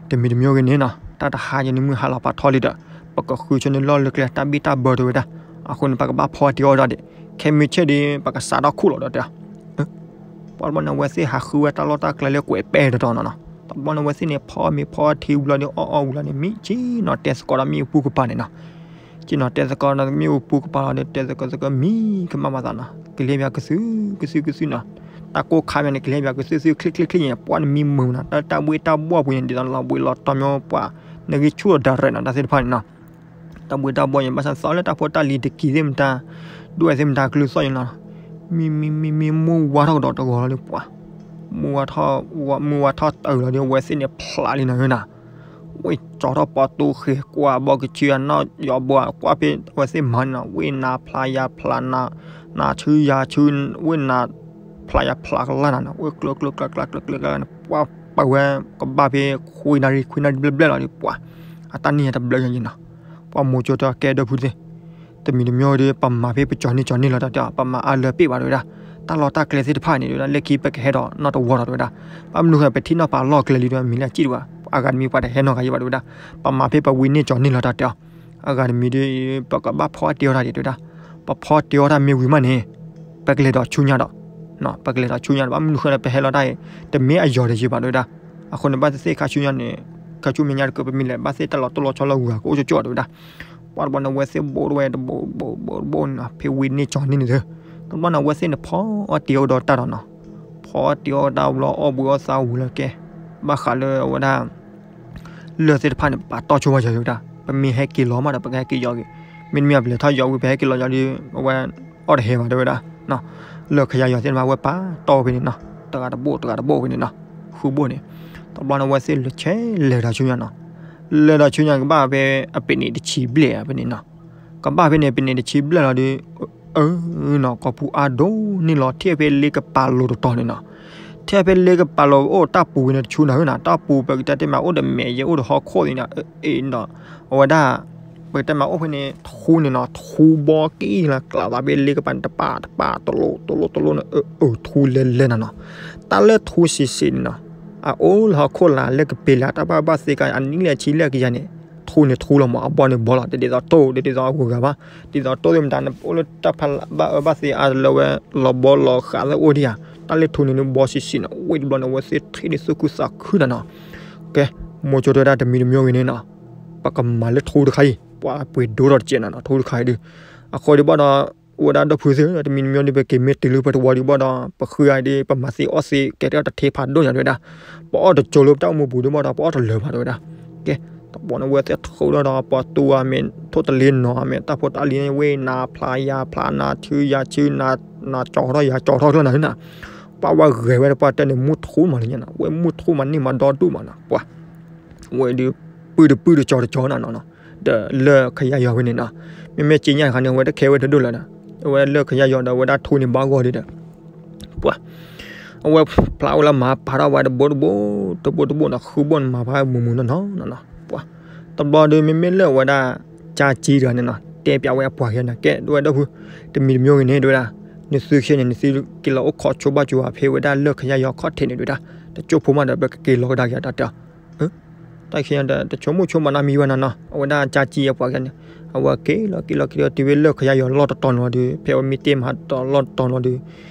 တမံၤတမံၤဂ့ၤန့ၣ်နီၤ တၢ်တဟါယဲန့ၣ် မုၢ်ဟါလီၤဖးထီလံဒီး ပကဃုဆိန့ၣ်လီၢ်လၢကျဲ တၢ်ဘံၣ်တၢ်ဘၢတဲဝဲဒၣ်. အဃိန့ၣ် ပကဘၣ်ဖီတ့ၢ်အီၣ်ဒၣ်ဒံး ခဲမုၢ်ဆ့ၣ်ဒီး ပကစးထီၣ်ခူၣ်လီၤဒီးတဲ ပှၤတဘျီန့ၣ် အဝဲသ့ၣ်ဟးဃုဝဲတၢ်လီၢ်တၢ်ကျဲလၢကွဲးပဲတတီၤနီၤနီၤ. တဘျီန့ၣ် အဝဲသ့ၣ်န့ၣ်ဖီမ့ၤဖီထံဝံၤလီၤဒီး အီၣ်အီၣ်ဝံၤလီၤန့ၣ် မံဆ့ၣ်နီၤ တဲသကိးဒီးမ့ၣ်အူပူၤကပၤန့ၣ်နီၤ. ဆ့ၣ်နီၤတဲသကိးဒီးမ့ၣ်အူပူၤကပၤလီၤဒီး တဲသကိးသကိးမံကမၣ်မၤသးနီၤ ကလဲၤဘၣ်ကသုကသုကသုနီၤ. တၢ်ကိၢ်ခါမ့ၢ်န့ၣ် ကလဲၤဘၣ်ကသုကသုချ့ချ့ချ့န့ၣ် ပှၤနမံမုာ်နီၤ တၢ်တၢ်ဘှ့ၣ်တၢ်ဘှီၣ်ပူၤန့ၣ် ဒ်သိးလီၤဘှံးလီၤတီၤမ့ၢ်ပှၤ နဂံၢ်ဆူၣ်ဒီးဒၣ်ရဲၣ်နီၤ တၢ်သ့ၣ်တဖၣ်န့ၣ်နီၤ. တၢ်ဘှ့ၣ်တၢ်ဘှီၣ်န့ၣ် ဘၣ်ဆၣ်သီလၢတၢ်ဖိတၢ်လံၤတက့ၤသ့ၣ်မတၤ ဒွဲၣ်သ့ၣ်မတၤကလုၢ်သီၣ်ယံၤနီၤ. မံမံမံမံ မုၢ်ဝါထီၣ်ကဒီးတဂီၤလီၤဒီးပှၤ မုၢ်ဝါထီၣ် မုၢ်ဝါထီၣ်တၢ်အုးလီၤဒီး အဝဲသ့ၣ်န့ၣ်ဖျးလံနီၤနီၤ. ဝ့ၢ်ကၠီထီၣ်ပှၤတူၢ်ဃ့ၢ်ကွၢ်ဘီကဆူအနီၢ်ယီၤဘိ ကွၢ်ဖဲအဝဲသ့ၣ်မၤန့ၣ်နီၤ ဝ့ၢ်နၤဖျးယၤဖျး နၤဆူယၤဆူ ဝ့ၢ်နၤ ဖျးယၤဖျးကလၢ်နီၤနီၤ ဝ့ၢ်ကျၢၤကျၢၤကျၢၤကျၢၤကျၢၤကျၢၤကျၢၤန့ၣ် ပှၤပဝဲကဘၣ်ဖဲခွံနၣ်ရံၣ် ခွံနၣ်ရံၣ်ဘျဲၣ်ဘျဲၣ်လီၤဒီးပှၤ အတၢ်န့ၣ်တဘျၢယံၤနီၤ. ပှၤမိၢ်ကၠိတဲကဲဒီပုၢ်ဝဲၢ်သ့ၣ် တမံၤတမံၤဒီး ပမၤဖဲပကၠီၤန့ၢ်ကၠီၤန့ၢ်လီၤတၢ်တဲအီၤ ပမၤအါလၢပ့ၣ်ဘၣ်တဲဝဲဒၣ်. တၢ်လီၢ်တၢ်ကျဲသ့ၣ်တဖၣ်န့ၣ်တဲဝဲဒၣ် လၢခံပကဟဲဒီးနီၢ်တဝီဒီးတဲဝဲဒၣ်. ဘၣ်မနုၤဃိပထံၣ်နီၢ်ပာ်လီၢ်ကျဲလံဒီး မံၤလၢအစံၣ်တဝဲ အဂၤတမံၤပှၤတဟဲနီတဂၤယံၤဘၣ်တဲဝဲဒၣ်. ပမၤဖဲပဝံန့ၢ်ကၠီၤန့ၢ်လီၤတၢ်တဲအီၤ အဂၤတမံၤဒီး ပကဘၣ်ဖီအီၣ်တ့ၢ်အီၣ်တၢ်ဒံးတဲဝဲဒၣ်. ပဖီအီၣ်တ့ၢ်အီၣ်တၢ်မ့ၢ်ဝံၤမးန့ၣ် ပကလဲၤဒီးဆူညါဒီး ပကလဲၤဒီးဆူညါဒီး ဘၣ်မနုၤဃိလၢပဟဲလီၤတၢ်အံၤ တမ့ၢ်အယီၤတယံၤဘၣ်တဲဝဲဒၣ်. အဃိန့ၣ် ဘၣ်သ့ၣ်သ့ၣ်ခါဆူညါန့ၣ် ခါဆူမဲာ်ညါတကပၤမ့ၢ်လဲၣ် ဘၣ်သ့ၣ်တၢ်လီၤတိၢ်လီၤဆီလၢဂုၤဂၤကအိၣ်ကၠိကၠိတဲဝဲဒၣ်. ပှၤတဘျီန့ၣ် အဝဲသ့ၣ်ဘိၣ်တဝဲတဘိၣ်ဘိၣ်ဘိၣ်န့ၣ်နီၤ ဖဲဝံန့ၢ်ကၠီၤန့ၢ်န့ၣ်သ့ၣ် တဘျီန့ၣ် အဝဲသ့ၣ်န့ၣ် ဖီအီၣ်တ့ၢ်အီၣ်ဒီးတၢ်ဒီးနီၤ ဖီအီၣ်တ့ၢ်အီၣ်တၢ်ဝံၤလီၤ အီၣ်ဘှံးအီၣ်သါဝံၤလီၤကဲ ဘၣ်ဃးလၢအဝဲဒၣ် လၢၢ်သ့ၣ်တဖၣ်န့ၣ် ပပာ်တီၢ်ဆိဝဲယီၤတဲဝဲဒၣ်. ပမ့ၢ်ဟဲက့ၤလီၤမးဒီး ပကဟဲက့ၤယီၤက့ၤ မ့တမ့ၢ်ပလဲၤထီၣ်ယီၤဝံၤ ပဟဲက့ၤလီၤယီၤဒီး အဝဲအီၣ်တဟဲဘၣ်တဲဝဲဒၣ်. လၢၢ်ခယါယီၤသ့ၣ်တဖၣ် အဝဲပာ်တီၢ်ဖဲန့ၣ်နီၤ တဂၤတဘိၣ်တဂၤတဘိၣ်ဖဲန့ၣ်နီၤ ဃုဘိၣ်န့ၣ်. တဘျီန့ၣ် အဝဲသ့ၣ်လဲၤဆဲလဲၤဒီးဆူညါနီၤ လဲၤဒီးဆူညါကဘၣ်ဖဲအပ့ၤန့ၣ်တဆံဘျဲၣ်ဧါဖဲန့ၣ်နီၤ. ကဘၣ်ဖဲန့ၣ် ပ့ၤန့ၣ်တဆံဘျဲၣ်လီၤဒီး အၢနီၤ ကိာ်ပူၤအါဒိၣ်န့ၢ်လီၤ ထံၣ်ဖဲလ့ကပၤလိၤတတီၤန့ၣ်နီၤ. ထံၣ်ဖဲလ့ကပၤလိၤအိၣ်တၢ်ပူၤဝံၤန့ၣ်တဆူနီၤနီၤ တၢ်ပူၤပကတဲတ့ၢ်မး အိၣ်ဒီးမဲာ်ယဲအိၣ်ဒီးဟီၣ်ခိၣ်သ့ၣ်နီၤ အၢအံၤနီၤ အဝဲဒၣ် ပကတဲမးအိၣ်ဖဲန့ၣ် ထူန့ၣ်နီၤ ထူဘီကံၢ်လၢကျးသးဖဲလ့ကပၤန့ၣ် တပာ်တပာ်တလိၣ်တလိၣ်တလိၣ်န့ၣ် အၢအၢထူလဲၤလဲၤနီၤနီၤ. တၢ်လၢထူဆံးဆံးန့ၣ်နီၤ အအိၣ်လၢဟီၣ်ခိၣ်လာ်လၢကပ့ၤလၢတၢ်ဘၣ်ဘၣ်သ့ကါ အနံၣ်လၢအဆံလၢကယၤန့ၣ် ထူန့ၣ်ထူလီၤမး အဘီန့ၣ်ဘီလီၤ တဒ်သိးတိၢ် တဒ်သိးအဂုၤအဂၤဘၣ် ဒ်သိးတိၢ်သ့ၣ်မတၤန့ၣ် ပအိၣ်လၢတၢ်ဖးဘၣ်အၢဘၣ်သီအါတလၢဝဲ လီၤဘီလီၤဃးသ့ၣ်အိၣ်ဒံးဧါ တၢ်လၢထူန့ၣ်န့ၣ်ဘီဆံးဆံးနီၤ ဝ့ၢ်တဘျီန့ၣ် အဝဲသ့ၣ်ထံၣ်ဒ်သူၣ်ခုသးခုနီၤနီၤ. ကဲ မိၢ်ကၠိတဲဝဲဒၣ်တမံၤတမံၤဂ့ၤန့ၣ်နီၤ ပကမၤလၢထူတခါအံၤ ပှၤပှ့ၤဒိၣ်ထီၣ်တကဲးနီၤနီၤ ထူတခါအံၤဒုး အဃိဒံးဘၣ်ဒီး အိၣ်ဝဲဒၣ်ဒီပုၢ်ဝဲၢ်သ့ၣ် တမံၤတမံၤဒုး ပက့ၤမ့ၢ်တုၤလၢပှဲၤတဝီဒံးဘၣ်ဒီး ပဃုအံၤဒုး ပမၤသ့အီၣ်သ့ ကဲတၢ်တထ့ဖးဒိၣ်ညါတဲဝဲဒၣ်. ပအီၣ်တကၠိလၢပတၢ်အိၣ်မူပူၤဒံးဘၣ်ဒီး ပအီၣ်တလၢာ်ဘၣ်တဲဝဲဒၣ်. ကဲ တဘျီန့ၣ် ဝဲသ့ၣ်ထုးထီၣ်ဒီးပှၤတူၢ်အမ့ၢ် ထိၣ်တလ့နီၤ အမ့ၢ်တၢ်ဖိတၢ်လံၤန့ၣ် ဝဲနၤဖျါယၤဖျါ နၤထုယၤထု နၤကၠီထီၣ်ယၤကၠီထီၣ်ကျၢၢ်နၤနၤ, ပှၤဝဲဂဲၤဝဲတပှၢ်တၢၢ်န့ၣ် မူထူမးလၢညါနီၤ, ဝဲမူထူမးန့ၢ်မးဒီဒူၣ်မးနီၤ, ပှၤ ဝဲဒုး ပုၢ်တပုၢ်တကၠီတကၠီနၤနီၤနီၤ, ဒီးလၢၢ်ခယါယီၤဝဲန့ၣ်နီၤ, မ့မ့ၢ်က့ညါတခါန့ၣ် အဝဲတခဲဝဲတဒိၣ်လၢၤဒီး အဝဲလၢၢ်ခယါယီၤဒီး အဝဲဒၣ်ထူန့ၣ်ဘၣ်ဂီၢ်ဒံးဒီး ပှၤ အဝဲဖျါဝဲလၢမၤပာ်ထီၣ်ဝဲတဘိတဘိ တဘိတဘိနီၤ, ဃုဘိန့ၣ်မၤပာ်ဝဲမုာ်မုာ်နီၢ်နီၢ်နီၢ်နီၢ်, ပှၤ တဘျီဒုး မ့မ့ၢ်လၢအဝဲဒၣ် ကၠါကၠံတဂၤန့ၣ်နီၤ တဲပျးဝဲအပှၤခံဂၤန့ၣ် ကဲ ဒ်ဝဲဒီပုၢ် တမံၤတမံၤဂ့ၤန့ၣ် ဒ်ဝဲဒၣ် နသုခဲန့ၣ် နသုက့ၤလီၤအိၣ်ခိးဆိဘၣ်ကၠိဖဲဝဲဒၣ်လၢၢ်ခယါယီၤခီၣ်ထံးန့ၣ်ဒ်ဝဲဒၣ်, တကၠိဖိမးဒီး ပကက့ၤလီၤကဒါက့ၤတၢ်တဲအီၤ တၢ်ခံဂၤဒီး တဆိကမိၣ်ဆိကမးနီတမံၤဘၣ်နီၢ်နီၢ်, အဝဲဒၣ်ကၠါကၠံအပှၤခံဂၤန့ၣ် အဝဲက့ၤလီၤက့ၤလီၤက့ၤလီၤ တုၤဝဲလၢၢ်ခယါယီၤလီၢ်တတီၤန့ၣ်လီၤဒီး ဖဲအဝဲမ့ၢ်တ့ၢ်မၤတတီၤလီၢ်တတီၤန့ၣ်လီၤဒီး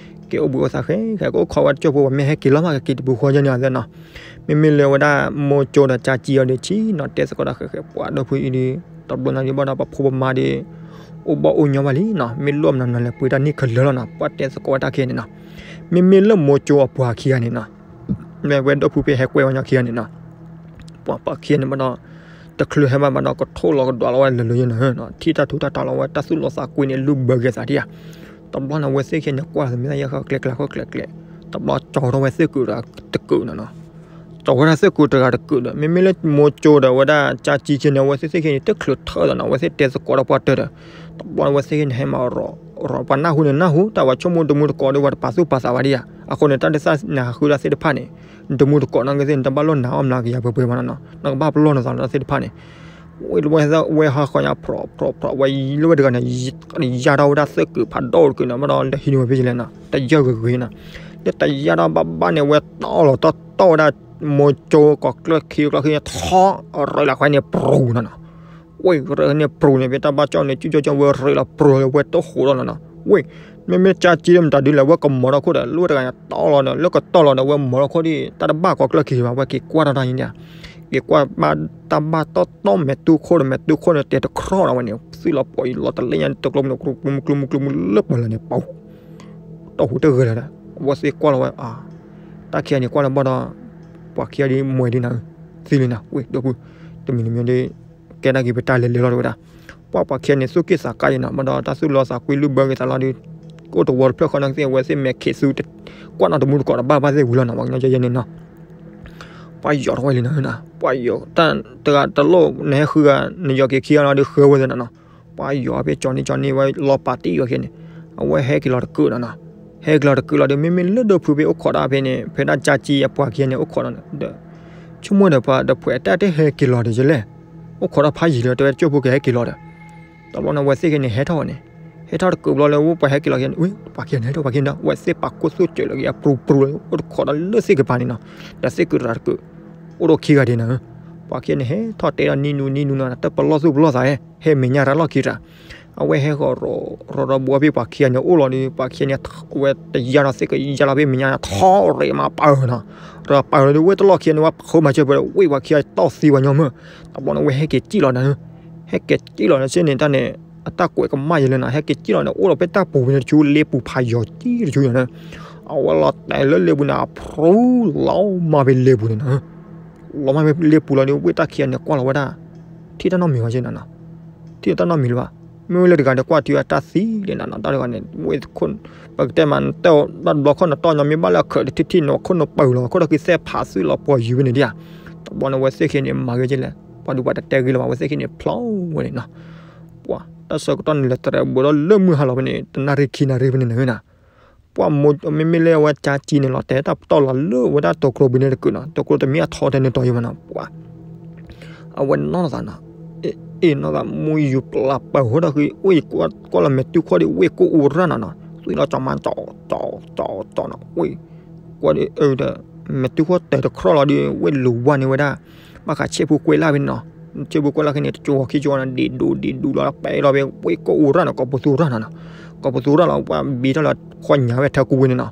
က့ၤအိၣ်ဘှံးအိၣ်သါဃဲဃဲ ကအိၣ်ခိးဝဲတကၠိဖိ ပှၤမ့ၢ်ဟဲက့ၤလီၤမး ကက့ၤတပူၤဃီယဲန့ၣ်အသးနီၤ, မ့မ့ၢ်လၢအဝဲဒၣ် မိၢ်ကၠိဒီးကၠါကၠံအီၤဒီးဆံနီၤ တဲသကိးတၢ်ဃဲဃဲ ပှၤဒီပုၢ်အံၤဒီး တဘျီညါဒ်ဘၣ်ဒီး ပဖိပမါဒီး အိၣ်ဘၣ်အိၣ်ညီဘၣ်လံနီၤ, မ့ၢ်လိၣ်မနုၤမနုၤလဲၣ် ပှ့ၤတၢ်နံၣ်ခဲလၢာ်လီၤနီၤ, ပှၤတဲသကိးဝဲတၢ်ခံဂၤန့ၣ်နီၤ, မ့မ့ၢ်လၢမိၢ်ကၠိအပှၤခံဂၤန့ၣ်နီၤ မ့ၢ်ဝဲဒီပုၢ်ဖဲဟဲကွဲဝဲညီခံဂၤန့ၣ်နီၤ, ပှၤပှၤခံဂၤန့ၣ်ဘၣ်ဒီး တချုးဟဲဘၣ်ဘၣ်ဒီး ကထိၣ်လီၤကဒွးလီၤဝဲလၢာ်လၢာ်ယဲနီၤ, ထံၣ်တၢ်ထူးတၢ်တီၤလီၤဝဲ တၢ်သူၣ်လီသးကွံန့ၣ် လုၢ်ဘၢဂ့ၤသးဒံးဧါ, တဘျီန့ၣ် အဝဲသ့ၣ်ခံဂၤန့ၣ် ကွၢ်လီၤသမံသမိးယဲၢ်ဃီကျဲကျဲဃီကျဲကျဲ, တဘျီကၠီထီၣ်ဝဲသ့ၣ်ကုာ်တဂၤတကုာ်နီၤနီၤ ကၠီဝဲဒၣ်သ့ၣ်ကုာ်တဂၤတကုာ်ဒီး မ့မ့ၢ်လၢမိၢ်ကၠိဒီးအဝဲဒၣ်ကၠါကၠံခံဂၤန့ၣ် အဝဲသ့ၣ်သ့ၣ်ခံဂၤန့ၣ် တချုးထၢဒီးနီၤ အဝဲသ့ၣ်တဲသကိးဒီးပှၤတၢၢ်ဒီး တဘျီန့ၣ် အဝဲသ့ၣ်ခံဂၤန့ၣ် ဟဲမၤရီၤ ရီၤ ပှၤနၢ်ဟူန့ၣ်နၢ်ဟူ တၢ်ဝဲဆိကမိၣ်တမူတကိးဒီး ပှၤတပာ်သူၣ်ပာ်သးဘၣ်ဒံးဧါ, အဃိန့ၣ် တၢ်ဒ်သိးနဟးဃုတၢ်သ့ၣ်တဖၣ်န့ၣ် တမူတကိးနီၢ်ကီၢ်သ့ၣ်န့ၣ် တဘၣ်လိၣ်နၤအီၣ်မနၤကယၤပှဲၤပှဲၤဘၣ်နီၤနီၤ, နကဘၣ်ပလီၢ်နသးလီၤတၢ်သ့ၣ်တဖၣ်န့ၣ် ဝဲဟးဃီညါ ဖြီဖြီဖြီ ဝဲလၢဝဲတဂၤန့ၣ် ယါထီၣ်ဝဲဒၣ်သ့ၣ်ကုာ်ဖးဒိၣ်တကုာ်နီၤ ဘၣ်ဒီးလၢဟံးန့ၢ်ဝဲဖဲလဲၣ်နီၤ တယၢ်ဂ့ၤဂ့ၤနီၤ, လၢတယါထီၣ်ဘၣ်ဘၣ်န့ၣ် ဝဲတီၢ်လီၤတီၢ်တီၢ်ဝဲဒၣ် မိၢ်ကၠိကီးကျၢၢ်ခံကျီၢ်ခံန့ၣ် ထီၣ် ရ့းလီၤခွဲန့ၣ် ပြူၤနီၤနီၤ ဝဲရ့းန့ၣ်ပြူၤန့ၣ် ဖဲတၢ်ဘၣ်ကၠီန့ၣ် ကၠူကၠီကၠီဝဲရ့းလီၤပြူၤလီၤ ဝဲတဟူးလီၤနီၤနီၤ, ဝဲ မ့မ့ၢ်ကၠါကၠံမတၤဒ်လဲၣ် ဝဲကမီၤထီၣ်ခိၣ်ဒီး လၢဝဲတဂၤန့ၣ်တီၢ်လီၤဒီး လၢကတီၢ်လီၤဒီး ဝဲမီၤထီၣ်ခိၣ်ဒ် တၢ်တဘၣ်ကီးကျၢၢ်ခံဘၣ် ဝဲက့ၤကွၢ်ထီၣ်တၢ်န့ၣ် က့ၤကွၢ်ဘၣ်တၢ်ဘၣ်တီၢ်တီၢ်မဲာ်တူၢ်ခိၣ်ဒီး မဲာ်တူၢ်ခိၣ်န့ၣ် တဲတခီၣ်လီၤဝဲန့ၣ် သုးလီၤပှီၢ်အံၤလီၤတလ့ၣ်ညါ တကျိမ့ၢ် ကျိမုၢ်ကျိမုၢ်ကျိမုၢ်လၢပှၤလၢာ်န့ၣ် ပူၤ တီၢ်ဟူးတဂ့ၤလၢၤဒီး အဝဲသ့ၣ်ကွၢ်လီၤဝဲ တၢ်ခံဂၤန့ၣ်ကွၢ်လၢၤဘၣ်ဒီး ပှၤခံဂၤဒ်မွဲဒ်နၤ သံလံနၤ ဝဲဒီပုၢ် တမံၤတမံၤဒီး ကဲဒၣ်က့ၤပတၢ်လဲၤလဲၤလီၤတဝဲဒၣ် ပှၤပှၤခံဂၤန့ၣ် သူၣ်က့ၣ်သးကါယဲနီၤ ဘၣ်ဒီးတၢ်သူၣ်လီသးကွံလုၢ်ဘၢဂ့ၤသးလီၤဒီး ကအိၣ်တဝီတဖျၢၣ်ဃီနီၢ်ကီၢ်သ့ၣ် အဝဲသ့ၣ်မဲာ်ခံးသူ ကွၢ်နီၣ်တမူတကိးတဘၣ်ဘၣ်သ့ၣ်ဝံၤလီၤနီၤ ပှၤကညီယဲန့ၣ်နီၤ ပှၤယီၤထီၣ်ဝဲလံနီၤ ပှၤယီၤတၢ်တဂၤတလိၣ် နဟဲဃုဂၤ နယီၤက့ၤခံဂၤလီၤဒီးဃၢဝဲသ့ၣ်နီၤနီၤ ပှၤယီၤဖဲကၠီန့ၣ်ကၠီန့ၣ် ဝဲလီၤပာ်တံၢ်ယီၤက့ၤန့ၣ် အဝဲဟဲက့ၤလီၤတကုာ်နီၤနီၤ ဟဲက့ၤလီၤတကုာ်လီၤဒီး မ့မ့ၢ်လၢဒိဖုဖဲအိၣ်ခိးဒၣ်ဖဲန့ၣ် ဖဲဒၣ်ကၠါကၠံအပှၤခံဂၤန့ၣ် အိၣ်ခိးဒီး ဆိကမိၣ်ဒီးပှၤဒီး ဖဲတၢ်တဟဲက့ၤလီၤဒီးယလဲၣ် အိၣ်ခိးဒၣ်ဖးယံာ်လၢ တဲဝဲကၠိဖိကဟဲက့ၤလီၤဒီး တဘျီန့ၣ် အဝဲသ့ၣ်ခံဂၤန့ၣ် ဟဲထီၣ်ဝဲန့ၣ် ဟဲထီၣ်တကုာ်ဘျီလၢ ဝဲပှၤဟဲက့ၤလီၤခံဂၤန့ၣ် ပှၤခံဂၤန့ၣ် ဟဲထီၣ်ပှၤခံဂၤန့ၣ် အဝဲသ့ၣ်ပာ်ခိၣ်သူၣ်စၢၤလီၤက့ၤ အပြူၤပြူၤလီၤ အိၣ်တခိးဒီးလၢသ့ၣ်ကပၤန့ၣ်နီၤ ဒီးသ့ၣ်ကုာ်တဂၤတကုာ် အိၣ်ဒီးခံဂၤဒ်နီၤ ပှၤခံဂၤန့ၣ် ဟဲထီၣ်တဲဒီးနံၤနူနံၤနူနီၤ တၢ်ပလီၢ်သူၣ်ပလီၢ်သး ဟဲမဲာ်ညါတၢ်လီၢ်ခံတၢ် အဝဲဟဲဃီၤ ရီၤရီၤဘှီဖဲပှၤခံဂၤန့ၣ် အိၣ်လီၤဒီး ပှၤခံဂၤန့ၣ် အဝဲတယါဒီးသ့ၣ်ကယါလီၤဖဲမဲာ်ညါထီၣ်ရ့းမးပာ်နီၤ ရၤပာ်လီၤဒီး ဝဲတလီၢ်ခံဂၤန့ၣ် ဝဲပဃုမၤစၢၤပှဲၤဒီး ဝဲပှၤခံဂၤတီၢ်သံဝဲညီမုၢ် တဘျီန့ၣ် ဝဲဟဲက့ၤစံၣ်လီၤဒီး ဟဲက့ၤစံၣ်လီၤဒီး စ့ၢ်န့ၣ်တၢ်န့ၣ် အတၢ်ကွဲးကမၣ်ယဲလၢနီၤ ဟဲက့ၤစံၣ်လီၤန့ၣ် အိၣ်လီၤဖဲတၢ်ပူၤဖဲန့ၣ်တဆူ လ့ပူၤဖးယီၤကံတဆူယီၤန့ၣ် အဝဲလီၤတဲာ်လၢလ့ပူၤန့ၣ် အဖျိလီၤမၢ်ဖဲလ့ပူၤန့ၣ်နီၤ လီၤမၢ်ဖဲလ့ပူၤလီၤဒီး ဝဲတၢ်ခံဂၤန့ၣ် ကွၢ်လီၤဝဲဒၣ် ထံၣ်တၢ်နီတမံၤဘၣ်က့နီၤနီၤ ထံၣ်တၢ်နီတမံၤလၢၤဘၣ် မ့ၢ်ဝဲလၢတဂၤဒီးကွၢ်တုၤအတၢ်သံလံနီၤနီၤ တၢ်တဂၤန့ၣ် ဝဲ ပကတဲမး နတဲအီၤဘၣ်တဘျီခီၣ်နတီၢ်ညီမ့ၢ်ဘၣ်လၢအခၢးတထံၣ်ထံၣ်န့ၣ် ခိၣ်နပာ်လီၤ ခိၣ်ဒီးက့ၤသဲဖးသုးလီၤပှီၢ်ယုၤဖဲန့ၣ်ဒံးဧါ တဘျီန့ၣ် ဝဲသ့ၣ်ခံဂၤန့ၣ် မၤဂ့ၤက့လဲၣ် ပှၤဒုးပှၤတတဲဂ့ၤလၢၤဘၣ် ဝဲသ့ၣ်ခံဂၤန့ၣ် ဖျိဝဲန့ၣ်နီၤ ပှၤ တၢ်ဆၢကတီၢ်န့ၣ်လဲၤတရဲးဘှီဒီးလၢမုၢ်ဟါလီၤဖဲန့ၣ် တနၣ်ရံၣ်ခံနၣ်ရံၣ်ဖဲန့ၣ်နီၤ ပှၤမိၢ် မ့မ့ၢ်လၢအဝဲကၠါကၠံန့ၣ် လီၤတဲာ်တၢ်ပတီၢ်လီၤလၢဝဲဒၣ်တိၤကျိၤဘုန့ၣ်တကုာ်နီၤ တိၤကျိၤတမ့ၢ်အထီထဲန့ၣ်တီၤယံၤမးနီၤ ပှၤ အဝဲနီၢ်သးနီၤ အ့ၣ်နီၢ်သး မူယူၤပျၢ်ပၢၢ်ဟိဒီးဃံ အိၣ်ယံၤ ကွၢ်လီၤမဲာ်တုၤခီၣ်ဒီး ဝ့ၢ်ကိၣ်အူရၣ်နီၤနီၤ သွံၣ်လီၤကၠီမး ကၠီ ကၠီ ကၠီနီၤ ဝ့ၢ် ကွၢ်ဒီး အၢ ဒီး မဲာ်တုၤခီၣ်တဲာ်တခီၣ်လီၤဒီး ဝ့ၢ်လူၤဝါန့ၢ်ဝဲဒၣ် ဘၣ်ဃးဆ့ၣ်ဖိကွဲးလၢ်ဖဲန့ၣ်နီၤ ဆ့ၣ်ဖိကွဲးလၢ်ဖဲန့ၣ် တကၠိဂီၤခံကၠိဂီၤန့ၣ် ဒံးဒူဒံးဒူလီၤ ပဲလီၤဖဲ ဝ့ၢ်ကိၣ်အူရၣ်နီၤ ကီၢ်ပသူရၣ်နီၤနီၤ ကီၢ်ပသူရၣ်လီၤ ပှၤဘံထီၣ်လီၤ ခီညါဝဲထၢကူဝ့ၢ်န့ၣ်နီၤ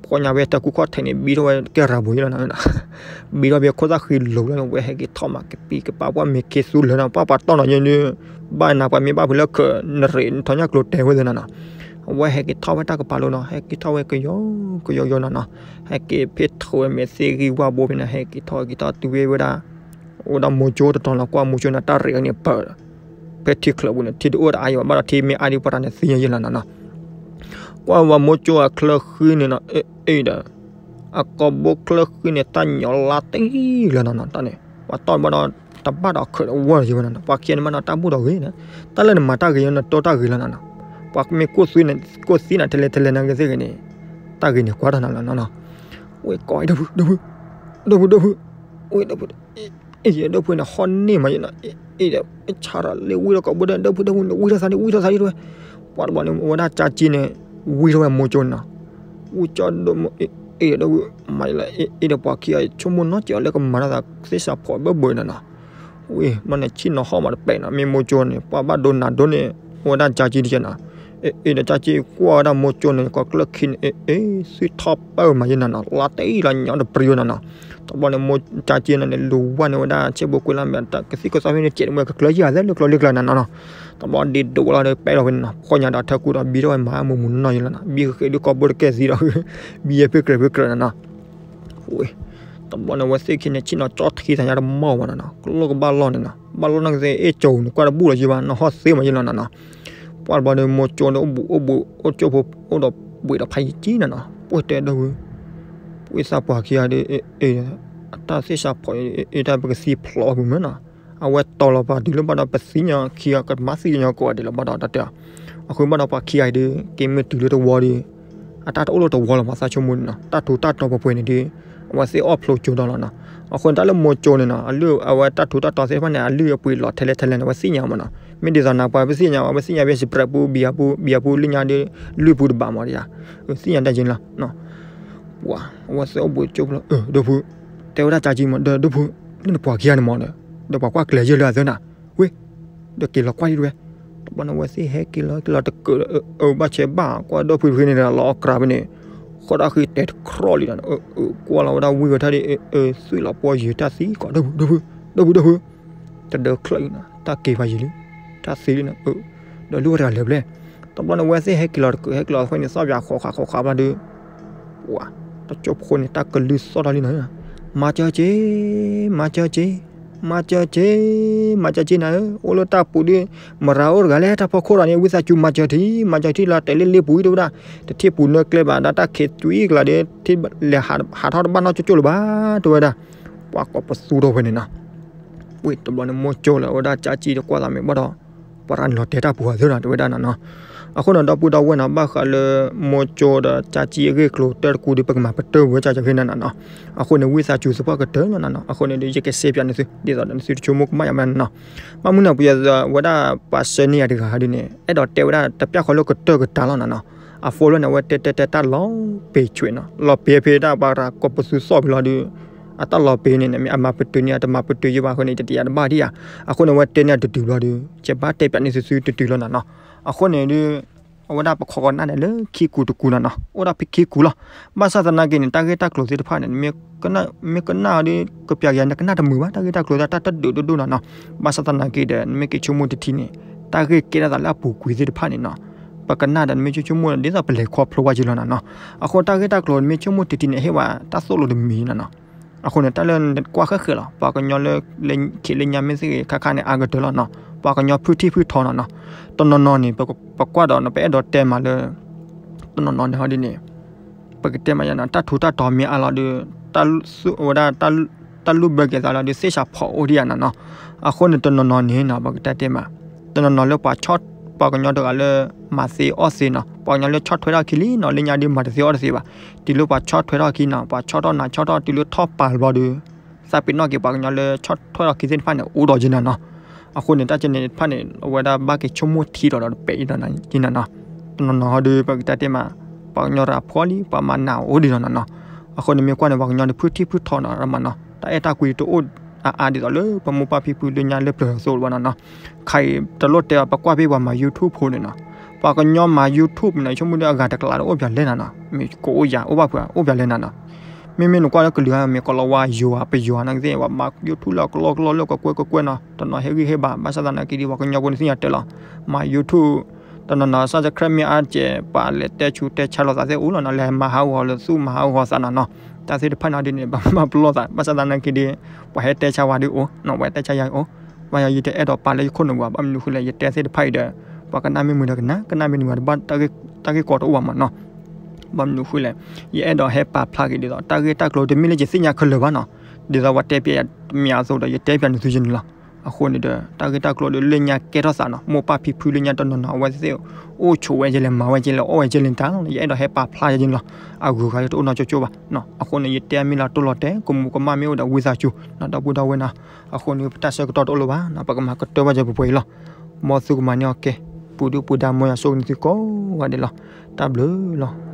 ခီညါဝဲထၢကူခီၣ်ထဲးန့ၣ် ဘံထီၣ်ဝဲကဲရၤဘိၤယဲလီၤနီၤ ဘံထီၣ်ဖဲခိၣ်သၣ်ဃံလိၤလီၤ ဝဲဟဲက့ၤထီၣ်မးကပံၤကပၤ ပှၤမ့ၢ်ခ့သူလၢာ်နီၤ ပှၤပှၤတီၢ်နီၤယဲန့ၣ် ဘၣ်နၤပှၤမ့ၢ်ဘၣ်ဖုးလၢခၢး နရ့းနထီၣ်ညၣ်ကျိၤတဲဝဲသ့ၣ်နီၤနီၤ အဝဲဟဲက့ၤထီၣ်ဝဲတၢ်ကပၤလိၤနီၤ ဟဲက့ၤထီၣ်ဝဲကယီကယီယီနီၤနီၤ ဟဲက့ၤဖဲထိးဝဲမဲာ်သ့ၣ်ဂံၢ်ဝါဘိဖဲန့ၣ် ဟဲက့ၤထီၣ်က့ၤထီၣ်တုၤဝဲဝဲဒၣ် အိၣ်ဒၣ်မိၢ်ကၠိတတီၤလီၤ ကွၢ်မိၢ်ကၠိန့ၣ် တၢ်ရဲၣ်အီၤန့ၣ်ပၢၢ် ဖဲထံချၢပူၤန့ၣ် ထံတအိၣ်တအါယံၤဘၣ် ဘၣ်ဒီးထံမ့ၢ်အါဒ်ပှၤတၢ်န့ၣ်သ့ယဲလီၤနီၤနီၤ. ကွၢ်ဝဲမိၢ်ကၠိအချၢဃံန့ၣ်နီၤ အ့ၣ်ဒီး အကိာ်ဘိချၢဃံန့ၣ် တၢ်ညီလါတံၢ်လၢနီၤနီၤ တၢ်န့ၣ် ပှၤတီၢ်ဘၣ်ဒီး တဘၣ်ဒီးခုးတဝီလီၤယံၤဘၣ်နီၤနီၤ ပှၤခံဂၤန့ၣ်မးနီၤ တၢ်ဘူၣ်ထီၣ်ဂ့ၤနီၤ တၢ်လၢနမၤတၢ်ဂ့ၤ နတိၢ်တၢ်ဂ့ၤလီၤနီၤနီၤ. ပှၤမ့ၢ်ကိၢ်သံနၤထဲလဲၣ်ထဲလဲၣ်နာ်က့သ့ၣ်ဂ့ၤန့ၣ် တၢ်ဂ့ၤန့ၣ်ကွၢ်တၢ်နီၤလီၤနီၤနီၤ. ဝဲကိးဒီပုၢ် ဒီပုၢ် ဒီပုၢ် ဒီပုၢ် ဝဲဒီပုၢ် အ့ၣ်ဒီပုၢ်န့ၣ် ဟီၣ်န့ၢ်မးယနီၤ အ့ၣ်ဒီး ဆါထီၣ်လၢဝံထီၣ်သးဒီး ဒီပုၢ် ဒီပုၢ်န့ၣ် ဝံထီၣ်သးဒံး ဝံထီၣ်သးဒံးတဝဲ. ပှၤတဘျီန့ၣ် အဝဲဒၣ်ကၠါက့န့ၣ် ဝံထီၣ်ဝဲမိၢ်ကၠိန့ၣ်နီၤ ဝံကၠီဒိၣ်မိၢ် အ့ၣ်ဒီပုၢ် မၤယလၢ အ့ၣ်ဒီးပှၤခံဂၤအံၤ ဆိကမိၣ်နီၢ်ကီးအီၤလၢကမၤတၢ်သးသ့ၣ်စးဖီၣ်ဘၢဘၢနီၤနီၤ. ဝံၤဘျီန့ၣ် ဆ့ၣ်နီၤဟီၣ်မးတပဲာ်နီၤ မ့ၢ်မိၢ်ကၠိန့ၣ် ပှၤဘၣ်ဒိနၤဒိန့ၣ် အဝဲဒၣ်ကၠါက့တက့ၢ်နီၤ. အ့ၣ်ဒီးကၠါက့ကွၢ်ဝဲဒၣ်မိၢ်ကၠိန့ၣ် ကိးကျၢၢ်ခံန့ၣ် အ့ၣ် အ့ၣ် သွံၣ်ထီၣ်ပၢၢ်မးယနီၤနီၤ လါတံၢ်လီၤညီတပရံဝဲနီၤနီၤ. တဘျီန့ၣ် မိၢ်ကၠါက့န့ၣ် လူၤဝဲန့ၢ်ဝဲဒၣ်ဆဲးဘိကွဲလၢ်မဲာ် ကသံၣ်ကသီဖဲန့ၣ် ကဲးတမုၢ်ကကျၢၢ်ယံၤသဲလၢကျီလၢကျၢၢ်နီၤနီၤ. တဘျီဒ့ဒိးဝဲလီၤဒီး ပဲလီၤဝဲန့ၣ်နီၤ ဖှီၣ်ညါဒီးထၢကူဒီး ဘံထီၣ်ဝဲမၤမူးမူးနီၢ်ယလီၤနီၤ ဘံဃဲးဒုးကီၢ်ဘိတကဲသံဒီး ဘံယဲၢ်ဖ့ကြၢးဖ့ကြၢးနီၤနီၤ. ဝဲ တဘျီန့ၣ် အဝဲသ့ၣ်ခံန့ၣ် ဆ့ၣ်နီၤကၠီထံသးညါတမီၢ်ဘၣ်နီၤနီၤ ကလိၣ်ကဘၣ်လီၢ်န့ၣ်နီၤ ဘၣ်လီၢ်နီၢ်ကသ့ၣ် အ့ၣ်ကၠိန့ၣ် ကွၢ်တဘူၣ်လီၤယံၤဘၣ် နီၢ်ဟီၣ်သ့မးယလီၤနီၤနီၤ. ပှၤတဘျီန့ၣ် မိၢ်ကၠိန့ၣ် အိၣ်ဘူးအိၣ်ဘူး အိၣ်ကၠိဖိ အိၣ်ဒီးဘှံးဒီးဖးယံၤကံနီၤနီၤ ပှဲၤတဲဒီပုၢ် ပှဲၤသးပှၤခံဂၤဒီး အ့ၣ် အတၢ်သ့ၣ်စးဖီၣ် အ့ၣ်တၢ်ပကသံဖျိးအပူၤမ့ၢ်နီၤ. အဝဲတီၤလီၤပှၤတုၤလၢဘၣ်ဒီး ပသ့ၣ်ညါခံဂၤကမၤသံကညီကိးဂၤဒဲးလီၤဘၣ်ဒီးတၢ်တဲအီၤ. အဃိဘၣ်ဒီးပှၤခံဂၤအံၤဒီး က့ၤမ့ၢ်တုၤလၢတဝီဒီး အတၢ်တအိၣ်လၢတဝီလီၤ ပှၤသးဆိကမိၣ်န့ၣ်နီၤ တၢ်ထူးတၢ်တီၤပှဲၤပှဲၤန့ၣ်ဒီး အဝဲသ့ၣ်အီၣ်ဖျိကၠိဒီးလီၤနီၤ. အဃိန့ၣ် တၢ်လၢမိၢ်ကၠိန့ၣ်နီၤ အလုၢ်အဝဲတၢ်ထူးတၢ်တီၤသ့ၣ်တဖၣ်န့ၣ် အလုၢ်အပှ့ၤလီၤထဲလဲၣ်ထဲလဲၣ်န့ၣ် အဝဲသ့ၣ်ညါမးနီၤ. မ့ၢ်ဒ်သိးနၤပှၤပသ့ၣ်ညါ ပသ့ၣ်ညါဖဲစပြဲးပူၤ ဘံယၤပူၤ ဘံယၤပူၤလၢညါဒီး လုၢ်ပူၤတဘၣ်မးဒီးယၤ သ့ၣ်ညါတၢ်ယံၤလီၤ. ပှၤ အဝဲသ့ၣ်အိၣ်ဘူးကၠိဖျိ ဒီပုၢ် တဲဝဲဒၣ်ကၠါကံမး ဒီပုၢ် လၢနပှၤခံဂၤန့ၣ်မးဒီး ဒီးပှၤကွၢ်ကျဲၤယဲၢ်လၢအသၢနၤ ဝ့ ဒီးက့ၤလီၤကွၢ်ဒံးတဝဲ. တဘျီန့ၣ် အဝဲသ့ၣ်ဟဲက့ၤလီၤက့ၤလီၤတကၢး အဘၣ်ဆဲးဘၣ် ကွၢ်ဒီပုၢ်ဖဲန့ၣ်ဒီး လီၤအီၣ်ကြးဖဲန့ၣ် ဃီဒၣ်ဃံတဲတခြီၣ်လံဒီး ကွၢ်လီၤဝဲဒၣ်ဝံဝဲထၣ်ဒီး သွံၣ်လီၤပှီၢ်ယံၤတၢ်သံကိး ဒီပုၢ် ဒီပုၢ် ဒီပုၢ် ဒီပုၢ် တဒၢချၢအံၤနီၤ တၢ်က့ၤဖးယံၤလံ တၢ်သံလံနီၤ ဒီးလုၢ်ဝဲတဂၤလၢၤဘျဲၣ်. တဘျီန့ၣ် အဝဲသ့ၣ်ဟဲက့ၤလီၤတကၢး ဟဲက့ၤလီၤဖဲန့ၣ် သီၣ်ပၠးဃိးဃာ်ဃိးဃာ်ဘျီဒီး ပှၤ တကၠိဖိန့ၣ် တၢ်ကလုၢ်သီၣ်ထီၣ်လံနီၤ မၤစၢၤက့ၤ မၤစၢၤက့ၤ မၤစၢၤက့ၤ မၤစၢၤက့ၤနၤဧၢ အိၣ်လၢတၢ်ပူၤဒီး မရၤအိၣ်တဂၤလဲၣ် တၢ်ဖီခိၣ်ဒီးန့ၣ် ဝံသးစူၤမၤစၢၤထံ မၤစၢၤထံလီၤ တဲလၢလ့ပူၤအံၤတဝဲဒၣ် တထံၣ်ပူၤနၢကျဲဘၣ် ဒီးတၢ်ခံးသွံၣ်ကလၤဒီး ထံလဲၤဟးထီၣ်တဘၣ်နီၢ်ကၠိကၠိလၢၤဘၣ် တဝဲဒၣ် ပှၤကိးပသူထီၣ်ဖဲန့ၣ်နီၤ ဝံၤတဘျီန့ၣ် မိၢ်ကၠိလၢအဝဲဒၣ်ကၠါကံဒီးကွၢ်သးမ့ၢ်ဘၣ်ဒီး ပှၤရၤန့ၣ်လီၤတဲာ်တၢ်ပူၤအသၢနီၤ တဝဲဒၣ်နီၤနီၤ. အဃိန့ၣ် ဒီပုၢ်ဒီဝဲၢ်နီၤ ဘၣ်ဃးလၢ မိၢ်ကၠိဒီးကၠါကံအဂ့ၢ်အကျိၤတၢ်တကူဒီး ပကမၤပတုာ်ဝဲကၠါကၠါဖဲန့ၣ်နီၤနီၤ. အဃိန့ၣ် ဝံသးစူၤသပှၢ်ကတၢၢ်လီၤနီၤနီၤ. အဃိန့ၣ်ဒီး ယကစဲးပၠးနသု ဒ်သိးဒီးနသုတဆိကမိၣ်ကမၣ်ယၤမးနီၤနီၤ. ဘၣ်မနုၤန့ၣ် ပယီၤဝဲဒၣ်ပှၤဆှၢန့ၢ်ယၤတဂၤဟီဒ်န့ၣ် အဲၣ်ဒိးတဲဝဲဒၣ်တပျၢ်ဃီလၢကတၢၢ်ကတၢၢ်လီၤနီၤနီၤ. အ phone လၢန့ၣ် အဝဲတဲတဲတဲတၢ်လီၤပ့ၤဆွဲးနီၤ လီၤပ့ၤဖဲဒၣ်ပှၤရၤကိးပသူသီၣ်ဖဲလီၤဒီး အတၢ်လီၤပ့ၤန့ၣ် မ့ၢ်အမၤပတုာ်န့ၢ် အတမၤပတုာ်ယံၤဘၣ်အဃိန့ၣ် ယတယာ်တဘၣ်ဒံးဧါ. အဃိန့ၣ် အဝဲတဲန့ၢ်အတတုၤဘျီဒီး ကဘၣ်တဲပၠးန့ၢ်သုသုတတုၤလီၤနီၤနီၤ. အဃိန့ၣ်ဒီး အဝဲဒၣ်ပခိးကနၣ်န့ၣ်လၢခံကူတကူနီၤနီၤ အိၣ်ဒၣ်ဖဲခံကူလီၤ. ဘၣ်ဆၣ်သနာ်က့န့ၣ် တၢ်ဂ့ၢ်တၢ်ကျိၤသ့ၣ်တဖၣ်န့ၣ် မ့ၢ်ကနၣ်ဒီး ကပျးကယၤန့ၣ် ကနၣ်တမုာ်ဘၣ် တၢ်ဂ့ၢ်တၢ်ကျိၤသ့ၣ်တဖၣ်တဒုးဒိၣ်ဒိၣ်နီၤနီၤ. ဘၣ်ဆၣ်သနာ်က့ဒီး နမ့ၢ်က့ၤဆိကမိၣ်တထံၣ်န့ၣ် တၢ်ဂ့ၢ်ကဲထီၣ်သးလၢအပူၤကွံာ်သ့ၣ်တဖၣ်န့ၣ်နီၤ ပကနၣ်ဒီး နမ့ၢ်ဆိကမိၣ်ဒ်သိးပလဲၤခီဖျိဘၣ်က့ၤလီၤနီၤနီၤ. အဃိတၢ်ဂ့ၢ်တၢ်ကျိၤနမ့ၢ်ဆိကမိၣ်တထံၣ်န့ၣ် ဟ့ၣ်ဝဲတၢ်သိၣ်လိတမံၤနီၤနီၤ. အဃိန့ၣ် တၢ်လၢကွၢ်ဃဲၣ်ဃဲၣ်လီၤ ပှၤကညီလၢ လၢခံးလၢညါမ့ၢ်သ့ၣ်ဂ့ၤခါခါန့ၣ် အါကတၢၢ်လီၤနီၤ ပှၤကညီဖုထံၣ်ဖုထီနီၤနီၤ. တနီၤနီၤန့ၣ် ပကွၢ်ဒီး ပအဲၣ်ဒိးတဲမးလၢ တနီၤနီၤန့ၣ်ဟီဒ်န့ၣ် ပကတဲမးယါနီၤ တၢ်ထူးတၢ်တီၤမ့ၢ်အါလီၤဒီး တၢ်ဝဲဒၣ် တၢ်လူၢ်ဘၢက့ၤသးလီၤဒီး သ့ၣ်စးဖီၣ်အိၣ်ဒံးယါနီၤနီၤ. အဃိန့ၣ် တနီၤနီၤန့ၣ်နီၤ ပကတဲတဲမး တနီၤနီၤလၢပှၤဆီၣ် ပှၤကညီတဂၤလၢ မၤသ့အီၣ်သ့နီၤ ပှၤကညီလၢဆီၣ်ထွဲထီၣ်ခံလံနီၤ လၢညါဒီးမၤတသ့အီၣ်တသ့ဘၣ်. တုၤလၢပှၤဆီၣ်ထွဲထီၣ်ခံနီၤ ပှၤဆီၣ်ထီၣ်နၤဆီၣ်ထီၣ်တုၤလၢထီၣ်ပာ်ဘျီဒီး သးပ့ၤနီၣ်က့ၤပှၤကညီလၢဆီၣ်ထွဲထီၣ်ခံသ့ၣ်တဖၣ်န့ၣ် အိၣ်ဒီးက့ၤနီၤနီၤ. အဃိန့ၣ် တၢ်ကဲန့ၣ်တဖၣ်န့ၣ် အဝဲဒၣ်ဘၣ်က့ၤဆိကမိၣ်ထံဒီးဒီးတပဲာ်အံၤဒီးနီၤနီၤ. တနီၤနီၤဟီဒီး ပကတဲတဲမး ပှၤကညီတဂၤဖှီၣ်လံ ပှၤမၤနးအိၣ်ဒံးနီၤနီၤနီၤ. အဃိန့ၣ်မ့ၢ်ကွၢ်န့ၣ် ပှၤကညီန့ၣ် ဖုထံၣ်ဖုထီနီၤ ရမးနီၤ တၢ်အဲၣ်တၢ်ကွံတအိၣ်အါအါဒ်သိးလၢပမိၢ်ပၢ်ဖံဖုလၢညါလၢပျၢၤသိးလၢၤဘၣ်နီၤနီၤ. ခါအံၤတလိၣ်တဲအီၤ ပကွၢ်ဖဲပှၤမၤ YouTube ဖိန့ၣ်နီၤ ပှၤကညီမၤ YouTube န့ၣ် ဆိကမိၣ်ဒီးအဂၤတကလးတအိၣ်ပၠးလဲၣ်နီၤနီၤ မ့ၢ်ကအိၣ်ယၤ အိၣ်ဘၣ်ဖုး အိၣ်ပၠးလဲၣ်နီၤနီၤ. မ့မ့ၢ်နကွၢ်လၢကလုာ်ဧါ မ့ၢ်ကိးလီၤဝါယိၤဧါ ပယိၤဧါ နာ်က့သ့ၣ် ပှၤမၤ YouTube လၢအကလီကလီလၢကကွဲကကွဲနီၤ တနီၤဟဲဂံၢ်ဟဲဘါ ဘၣ်ဆၣ်သနာ်က့ဒီး ပှၤကညီဖိန့ၣ်သ့ၣ်ညါတၢ်လီၤ မၤ YouTube တနီၤနီၤ subscribe မ့ၢ်အါစဲး ပှၤလဲၤတဲဆူးတဲဆါလိာ်သးသ့ၣ်အိၣ်လီၤနီၤ, လဲၤမၤဟးဂီၤလၢသူၣ်မၤဟးဂီၤသးနီၤနီၤ, တၢ်သ့ၣ်တဖၣ်န့ၣ်ဒ်န့ၣ် ဘၣ်မၤပလီၢ်သး, ဘၣ်ဆၣ်သနာ်က့ဒီး ပှၤဟဲတဲဆါဝဲဒၣ်အိၣ်နီၤ, ပှၤဟဲတဲဆါယၤအိၣ်, ဘၣ်ယၤယတအဲၣ်ဒိးပာ်လၢယခိၣ်နူာ်ဘၣ်, ဘၣ်မနုၤဃိလဲၣ် ယတဲသ့ၣ်တဖၣ်အံၤဒီး ပှၤကနၣ်မ့ၢ်မုာ်ဒီးကနၣ်, ကနၣ်မ့ၢ်တမုာ်ဒီးဘၣ် တၢ်ဂ့ၢ်ကီတအိၣ်ဘၣ်မးနီၤ. ဘၣ်မနုၤဃိလဲၣ်, ယအဲၣ်ဒိးဟဲပာ်ဖျါက့ၤဒ်သိး တၢ်ဂ့ၢ်တၢ်ကျိၤတမ့ၢ်လၢယသ့ၣ်ညါခဲလၢာ်ဘၣ်နီၤ, ဒ်သိးပှၤတဲပျဲယၤတမ့ၢ်အသိးဒီး ယတဲပျဲနသုယန့ၣ်လီၤ. အဃိန့ၣ်ဒီး တၢ်ဂ့ၢ်တၢ်ကျိၤဒီး လၢညါကဲထီၣ်သးနီၤ, မိၢ်ပၢ်ဖံဖုလၢညါတနီၤနီၤ အဝဲသ့ၣ် အိၣ်ဆိးဝဲကလဲၣ် မၤဝဲကလဲၣ် အီၣ်ဝဲကလဲၣ်တၢ်လီၤ, ယအဲၣ်ဒိးဟဲပာ်ဖျါယန့ၣ်လီၤ. အဂုၤအဂၤတအိၣ်နီတကၠိဘၣ်နီၤ. အဃိန့ၣ် ယတဲမ့ၢ်လၢတိၢ်လီၤတဲာ် ကမူးကမၣ်မ့ၢ်အိၣ်ဒီးဝံသးစူၤနီၤ, ဒီပုၢ်ဒီဝဲၢ်နီၤ. အဃိန့ၣ် ပတၢ်ဆၢကတီၢ်တအိၣ်လၢၤဘၣ်နီၤ, ပကမၤကတၢၢ်ဘၣ်စၢၤပှဲၤပှဲၤအံၤလီၤ. မ်သုကမၤန့ၢ်အီၤကဲ, ပူၤဒုၣ်ပူၤဒါ မ်ယွၤဆိၣ်ဂ့ၤနသုကိးဂၤဒဲးလီၤ. တၢ်ဘျုးလီၤ.